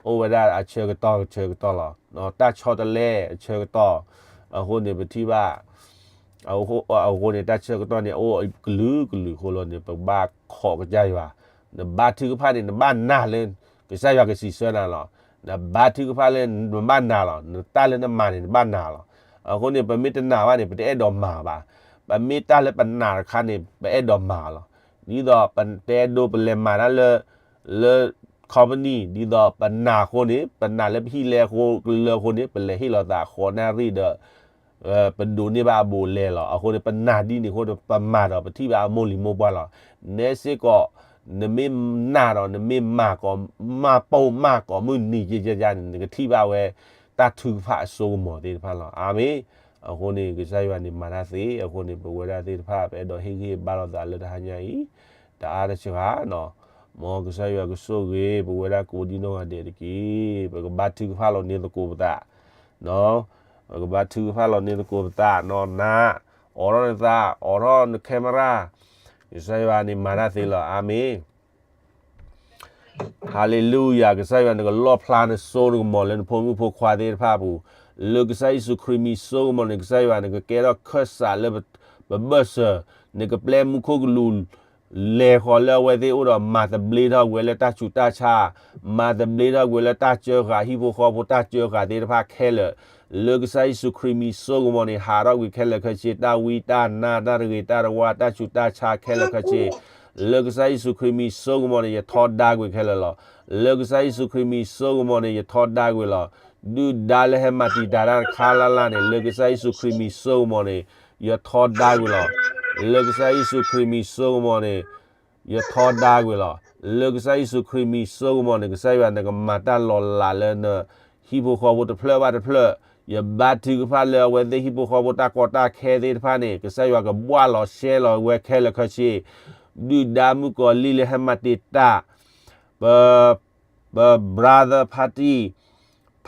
အိၣ်ဝဲဒၣ်အဆၢကတီၢ်ဆၢကတီၢ်လီၤ. တၢ်ဆီတလဲအဆၢကတီၢ်, အဃိန့ၣ်ပထံၣ်ဘၣ် အဃိန့ၣ် တၢ်ဆၢကတီၢ်န့ၣ် အအိၣ်ကလုာ်ကလုာ်အဃိလီၤန့ၣ် ပကဘၣ်ခိးကစၢ်ယွၤ, နဘါထုကဖၣ်န့ၣ် နဘၣ်နာ်လၢ ကစၢ်ယွၤကစံးဆၢနၤလီၤ. နဘါထုကဖၣ်လၢနဘၣ်နာ်လီၤ. နတၢ်လၢနမၤန့ၣ် နဘၣ်နာ်လီၤ. အဃိန့ၣ် ပမ့ၢ်တနာ်ဘၣ်န့ၣ် ပတအဲၣ်ဒိးမၤဘၣ်. ပမ့ၢ်တၢ်လၢပနာ်တခါန့ၣ် ပအဲၣ်ဒိးမၤလီၤ. ဒ်သိးပတဲဒိပလဲၤမၤတၢ်လၢ လၢ company ဒ်သိးပနာ်အဃိန့ၣ် ပနာ်လၢပဟံၣ်လဲအဃိ လၢအဃိန့ၣ် ပလဲၤဟ့ၣ်လီၤသးဃိးနၣ်ရံၣ်ဒီး ပဒိးန့ၢ်ဘၣ်အဘူးအလဲလီၤ. အဃိန့ၣ် ပနာ်ဒ်န့ၣ်အဃိဒီး ပမၤဒီးပထံၣ်ဘၣ်အမိၢ်လံၤမိၢ်ပှၢ်လီၤ. နဲစ့ၢ်ကီး နမ့ၢ်နာ်ဒီး နမ့ၢ်မၤကိး မၤပိာ်မၢ်ကိးမုၢ်နံၤ ယယယန့ၣ် နကထံၣ်ဘၣ်ဝဲ တၢ်ထုကဖၣ်အစိကမီၤသ့ၣ်တဖၣ်လီၤ. အၤမ့ၣ်. အဃိန့ၣ် ကစၢ်ယွၤန့ၣ်မၤတၢ်သ့ အဃိန့ၣ် ပဝဲဒၣ်သ့ၣ်တဖၣ် ပအဲၣ်ဒိးဟ့ၣ်ဂံၢ်ဟ့ၣ်ဘါလိာ်သးလၢတဟါညါအံၤ တအါတစှၤနီၤ. မ်ကစၢ်ယွၤကဆိၣ်ဂ့ၤ ပဝဲဒၣ်ကိးဒံနီၢ်ဂၤဒဲးတက့ၢ်. ပကဘါထုကဖၣ်လီၤန့ၢ်သကိးပသး ပကဘါထုကဖၣ်လီၤန့ၢ်သကိးပသးနီၤနၤ, အိးထီၣ်နသး အိးထီၣ်န camera, ကစၢ်ယွၤန့ၣ်မၤတၢ်သ့လီၤ. အၤမ့ၣ်. Hallelujah ကစၢ်ယွၤ နကလီၣ်ဖျါနစိနကမီၤလၢနဖိမုၣ်ဖိခွါသ့ၣ်တဖၣ်အပူၤ, လၢကစၢ်ယ့ၣ်ၡူးခရံာ်မံၤစိကမီၤန့ၣ် ကစၢ်ယွၤ နကကဲထီၣ်ခၢၣ်စးလၢပဘၢၣ်စၢၤ, နကပျဲမူခိၣ်ကလူး လဲၤဃီၤလၢအဝဲသ့ၣ်အအိၣ်ဒီး မၤသဘျ့ထီၣ်ကွံာ်လၢတၢ်ဆူးတၢ်ဆါ, မၤသဘျ့ထီၣ်ကွံာ်လၢတၢ်စၢဃာ် ဟံၣ်ဖိဃီဖိတၢ်စၢဃာ်သ့ၣ်တဖၣ်ခဲလၢာ်, လၢကစၢ်ယ့ၣ်ၡူးခရံာ်မံၤစိကမီၤန့ၣ် ဟးထီၣ်ကွံာ်ခဲလၢာ်ခဲဆ့ တၢ်ဝံတၢ်နါ တၢ်တဂ့ၤတၢ်တဝါ တၢ်ဆူးတၢ်ဆါခဲလၢာ်ခဲဆ့ လၢကစၢ်ယ့ၣ်ၡူးခရံာ်မံၤစိကမီၤန့ၣ် ယထီဒါကွံာ်ခဲလၢာ်လီၤ. လၢကစၢ်ယ့ၣ်ၡူးခရံာ်မံၤစိကမီၤန့ၣ် ယထီဒါကွံာ်လီၤ. ဒုၣ်ဒါလၢဟဲမၤတံာ်တာ်တၢ်တခါလၢ်လၢ်န့ၣ် လၢကစၢ်ယ့ၣ်ၡူးခရံာ်မံၤစိကမီၤန့ၣ် ယထီဒါကွံာ်လီၤ. လၢကစၢ်ယ့ၣ်ၡူးခရံာ်မံၤစိကမီၤန့ၣ် ယထီဒါကွံာ်လီၤ. လၢကစၢ်ယ့ၣ်ၡူးခရံာ်မံၤစိကမီၤန့ၣ် ကစၢ်ယွၤနကမၤတၢ်လီၤလးလၢန ဟံၣ်ဖိဃီဖိတဖျၢၣ်ဘၣ်တဖျၢၣ်, ယဘါထုကဖၣ်လၢအဝဲသ့ၣ်ဟံၣ်ဖိဃီဖိတၢ်ကီတၢ်ခဲသ့ၣ်တဖၣ်န့ၣ် ကစၢ်ယွၤကဘှၣ်လီၤရှဲလီၤဝဲခဲလၢာ်ခဲဆ့, ဒုၣ်ဒါမုၣ်ကီၤလံၢ်လၢဟဲမၤတံာ်တာ် ပ ပ brother party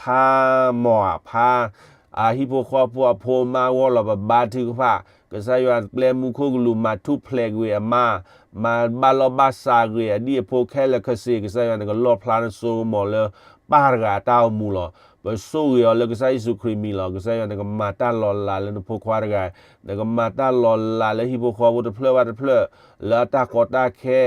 ဖါမီၢ်ဧါ ဖါ အဟံၣ်ဖိဃီဖိအဖိအမါအဂီၢ်လီၤ ပဘါထုကဖၣ်, ကစၢ်ယွၤပျဲမူခိၣ်ကလူး မၤထူၣ်ဖျဲးကွံာ်အမါ, မၤဘၣ်လီၢ်ဘၣ်စးကွံာ်အဒံၣ်အဖိခဲလၢာ်ခဲဆ့, ကစၢ်ယွၤနကလီၣ်ဖျါနစိကမီၤလၢ ပၢ်တဂၤအတၢ်အိၣ်မူလီၤ. ပဆိၣ်ဂ့ၤအီၤလၢကစၢ်ယ့ၣ်ၡူးခရံာ်မံၤလီၤ. ကစၢ်ယွၤနကမၤတၢ်လီၤလးလၢနဖိခွါတဂၤ, နကမၤတၢ်လီၤလးလၢဟံၣ်ဖိဃီဖိတဖျၢၣ်ဘၣ်တဖျၢၣ်, လၢအတၢ်ကီတၢ်ခဲ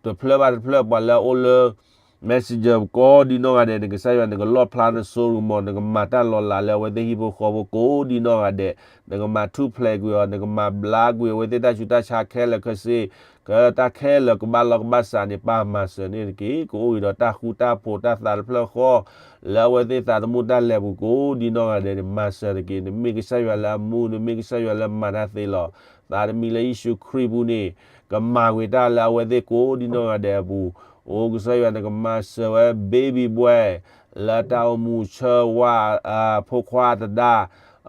တဖျၢၣ်ဘၣ်တဖျၢၣ် ပှၤလၢအအိၣ်လၢ messenger ကိးဒ်နီၢ်ဂၤဒဲးန့ၣ် ကစၢ်ယွၤ နကလီၣ်ဖျါနစိကမီၤ, နကမၤတၢ်လီၤလးလၢအဝဲသ့ၣ်ဟံၣ်ဖိဃီဖိကိးဒ်နီၢ်ဂၤဒဲး, နကမၤထူၣ်ဖျဲးကွံာ်အီၤ, နကမၤဘျါကွံာ်အဝဲသ့ၣ်တၢ်ဆူးတၢ်ဆါခဲလၢာ်ခဲဆ့, ကတၢ်ခဲလၢာ်ကဘၣ်လီၢ်ကဘၣ်စးန့ၣ် ပၢ်မၤစၢၤန့ၣ်တက့ၢ်. ကအိၣ်ဂ့ၤဒီးတၢ်ဃူတၢ်ဖိးတၢ်သးတဖျၢၣ်ဃီ လၢအဝဲသ့ၣ်သးသမူတၢ်လဲၤပူၤကိးဒ်နီၢ်ဂၤဒဲးန့ၣ် မၤစၢၤတက့ၢ်. နမ့ၢ်ကစၢ်ယွၤလၢအမူ, နမ့ၢ်ကစၢ်ယွၤလၢမၤတၢ်သ့လီၤ. သးတမံၤလၢယ့ၣ်ၡူးခရံာ်ပူၤန့ၣ် ကမၤဝံၤတၢ်လၢအဝဲသ့ၣ်ကိးဒ်နီၢ်ဂၤဒဲးအပူၤ, အိၣ်ကစၢ်ယွၤ နကမၤစၢၤဝဲ baby boy လၢအတၢ်အိၣ်မူဆၢဝါ, အဖိခွါသဒါ,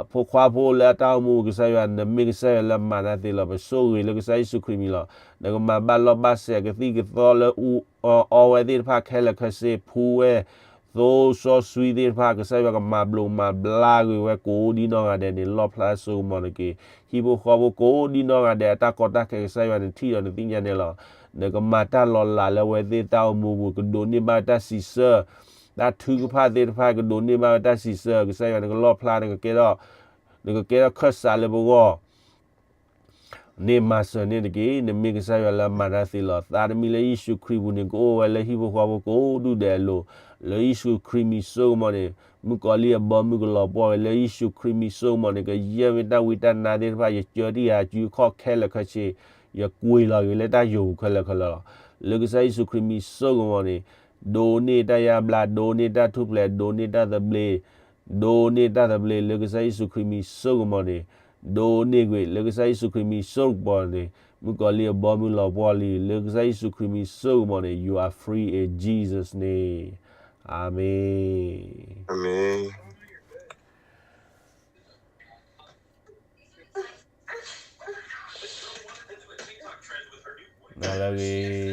အဖိခွါဖိလၢအတၢ်အိၣ်မူ ကစၢ်ယွၤ နမ့ၢ်ကစၢ်ယွၤလၢမၤတၢ်သ့လီၤ. ပဆိၣ်ဂ့ၤလၢကစၢ်ယ့ၣ်ၡူးခရံာ်မံၤလီၤ. နကမၤဘၣ်လီၢ်ဘၣ်စးကသံၣ်ကသီလၢအူအီဝဲသ့ၣ်တဖၣ်ခဲလၢာ်ခဲဆ့, ဖှူဝဲ သိစီဆှံသ့ၣ်တဖၣ် ကစၢ်ယွၤကမၤဘျါကွံာ်ဝဲကိးဒ်နီၢ်ဂၤဒဲးန့ၣ် လီၣ်ဖျါစိကမီၤတက့ၢ်. ဟံၣ်ဖိဃီဖိကိးဒ်နီၢ်ဂၤဒဲး အတၢ်ကီတၢ်ခဲ ကစၢ်ယွၤ နထံၣ်ဒီးနသ့ၣ်ညါန့ၣ်လီၤ. နကမၤတၢ်လီၤလးလၢအဝဲသ့ၣ်တၢ်အိၣ်မူပူၤ, ကဒိးန့ၢ်ဘၣ်ဝဲတၢ်စံးဆၢ, တၢ်ထုကဖၣ်သ့ၣ်တဖၣ် ကဒိးန့ၢ်ဘၣ်ဝဲတၢ်စံးဆၢ, ကစၢ်ယွၤ နကလီၣ်ဖျါ, နကကဲထီၣ်, နကကဲထီၣ်ခၢၣ်စးလၢပဂီၢ် န့ၣ်မၤစၢၤန့ၣ်တက့ၢ်. နမ့ၢ်ကစၢ်ယွၤလၢမၤတၢ်သ့လီၤ. သးတမံၤလၢယ့ၣ်ၡူးခရံာ်ပူၤန့ၣ် ကအိၣ်ဝဲလၢဟံၣ်ဖိဃီဖိကိးဒူၣ်ဒဲးအလိၤ, လၢယ့ၣ်ၡူးခရံာ်မံၤစိကမီၤန့ၣ် မုၣ်ကီၤလံၢ်အဘီမုၢ်ကလီၤပှီၢ်ဝဲ, လၢယ့ၣ်ၡူးခရံာ်မံၤစိကမီၤန့ၣ် ကယဲၢ်မ့ၢ်တၢ်ဝံတၢ်နါသ့ၣ်တဖၣ် ယကၢတံၢ်ယၤစုခီၣ်ခဲလၢာ်ခဲဆ့, ယကွံာ်လီၤက့ၤလၢတၢ်ယိာ်ပူၤခဲလၢာ်ခဲလၢာ်လီၤ. လၢကစၢ်ယ့ၣ်ၡူးခရံာ်မံၤစိကမီၤန့ၣ် ဒိးန့ၢ်တၢ်ယါဘျါ, ဒိးန့ၢ်တၢ်ထူၣ်ဖျဲး, ဒိးန့ၢ်တၢ်သဘျ့, ဒိးန့ၢ်တၢ်သဘျ့ လၢကစၢ်ယ့ၣ်ၡူးခရံာ်မံၤစိကမီၤန့ၣ်, ဒိးန့ၢ်ကွံာ် လၢကစၢ်ယ့ၣ်ၡူးခရံာ်မံၤစိကမီၤန့ၣ်, မုၣ်ကီၤလံၢ်အဘီမုၢ်လီၤပှီၢ်လံ, လၢကစၢ်ယ့ၣ်ၡူးခရံာ်မံၤစိကမီၤန့ၣ် you are free in Jesus name. အၤမ့ၣ်. နလၢဂ့ၤ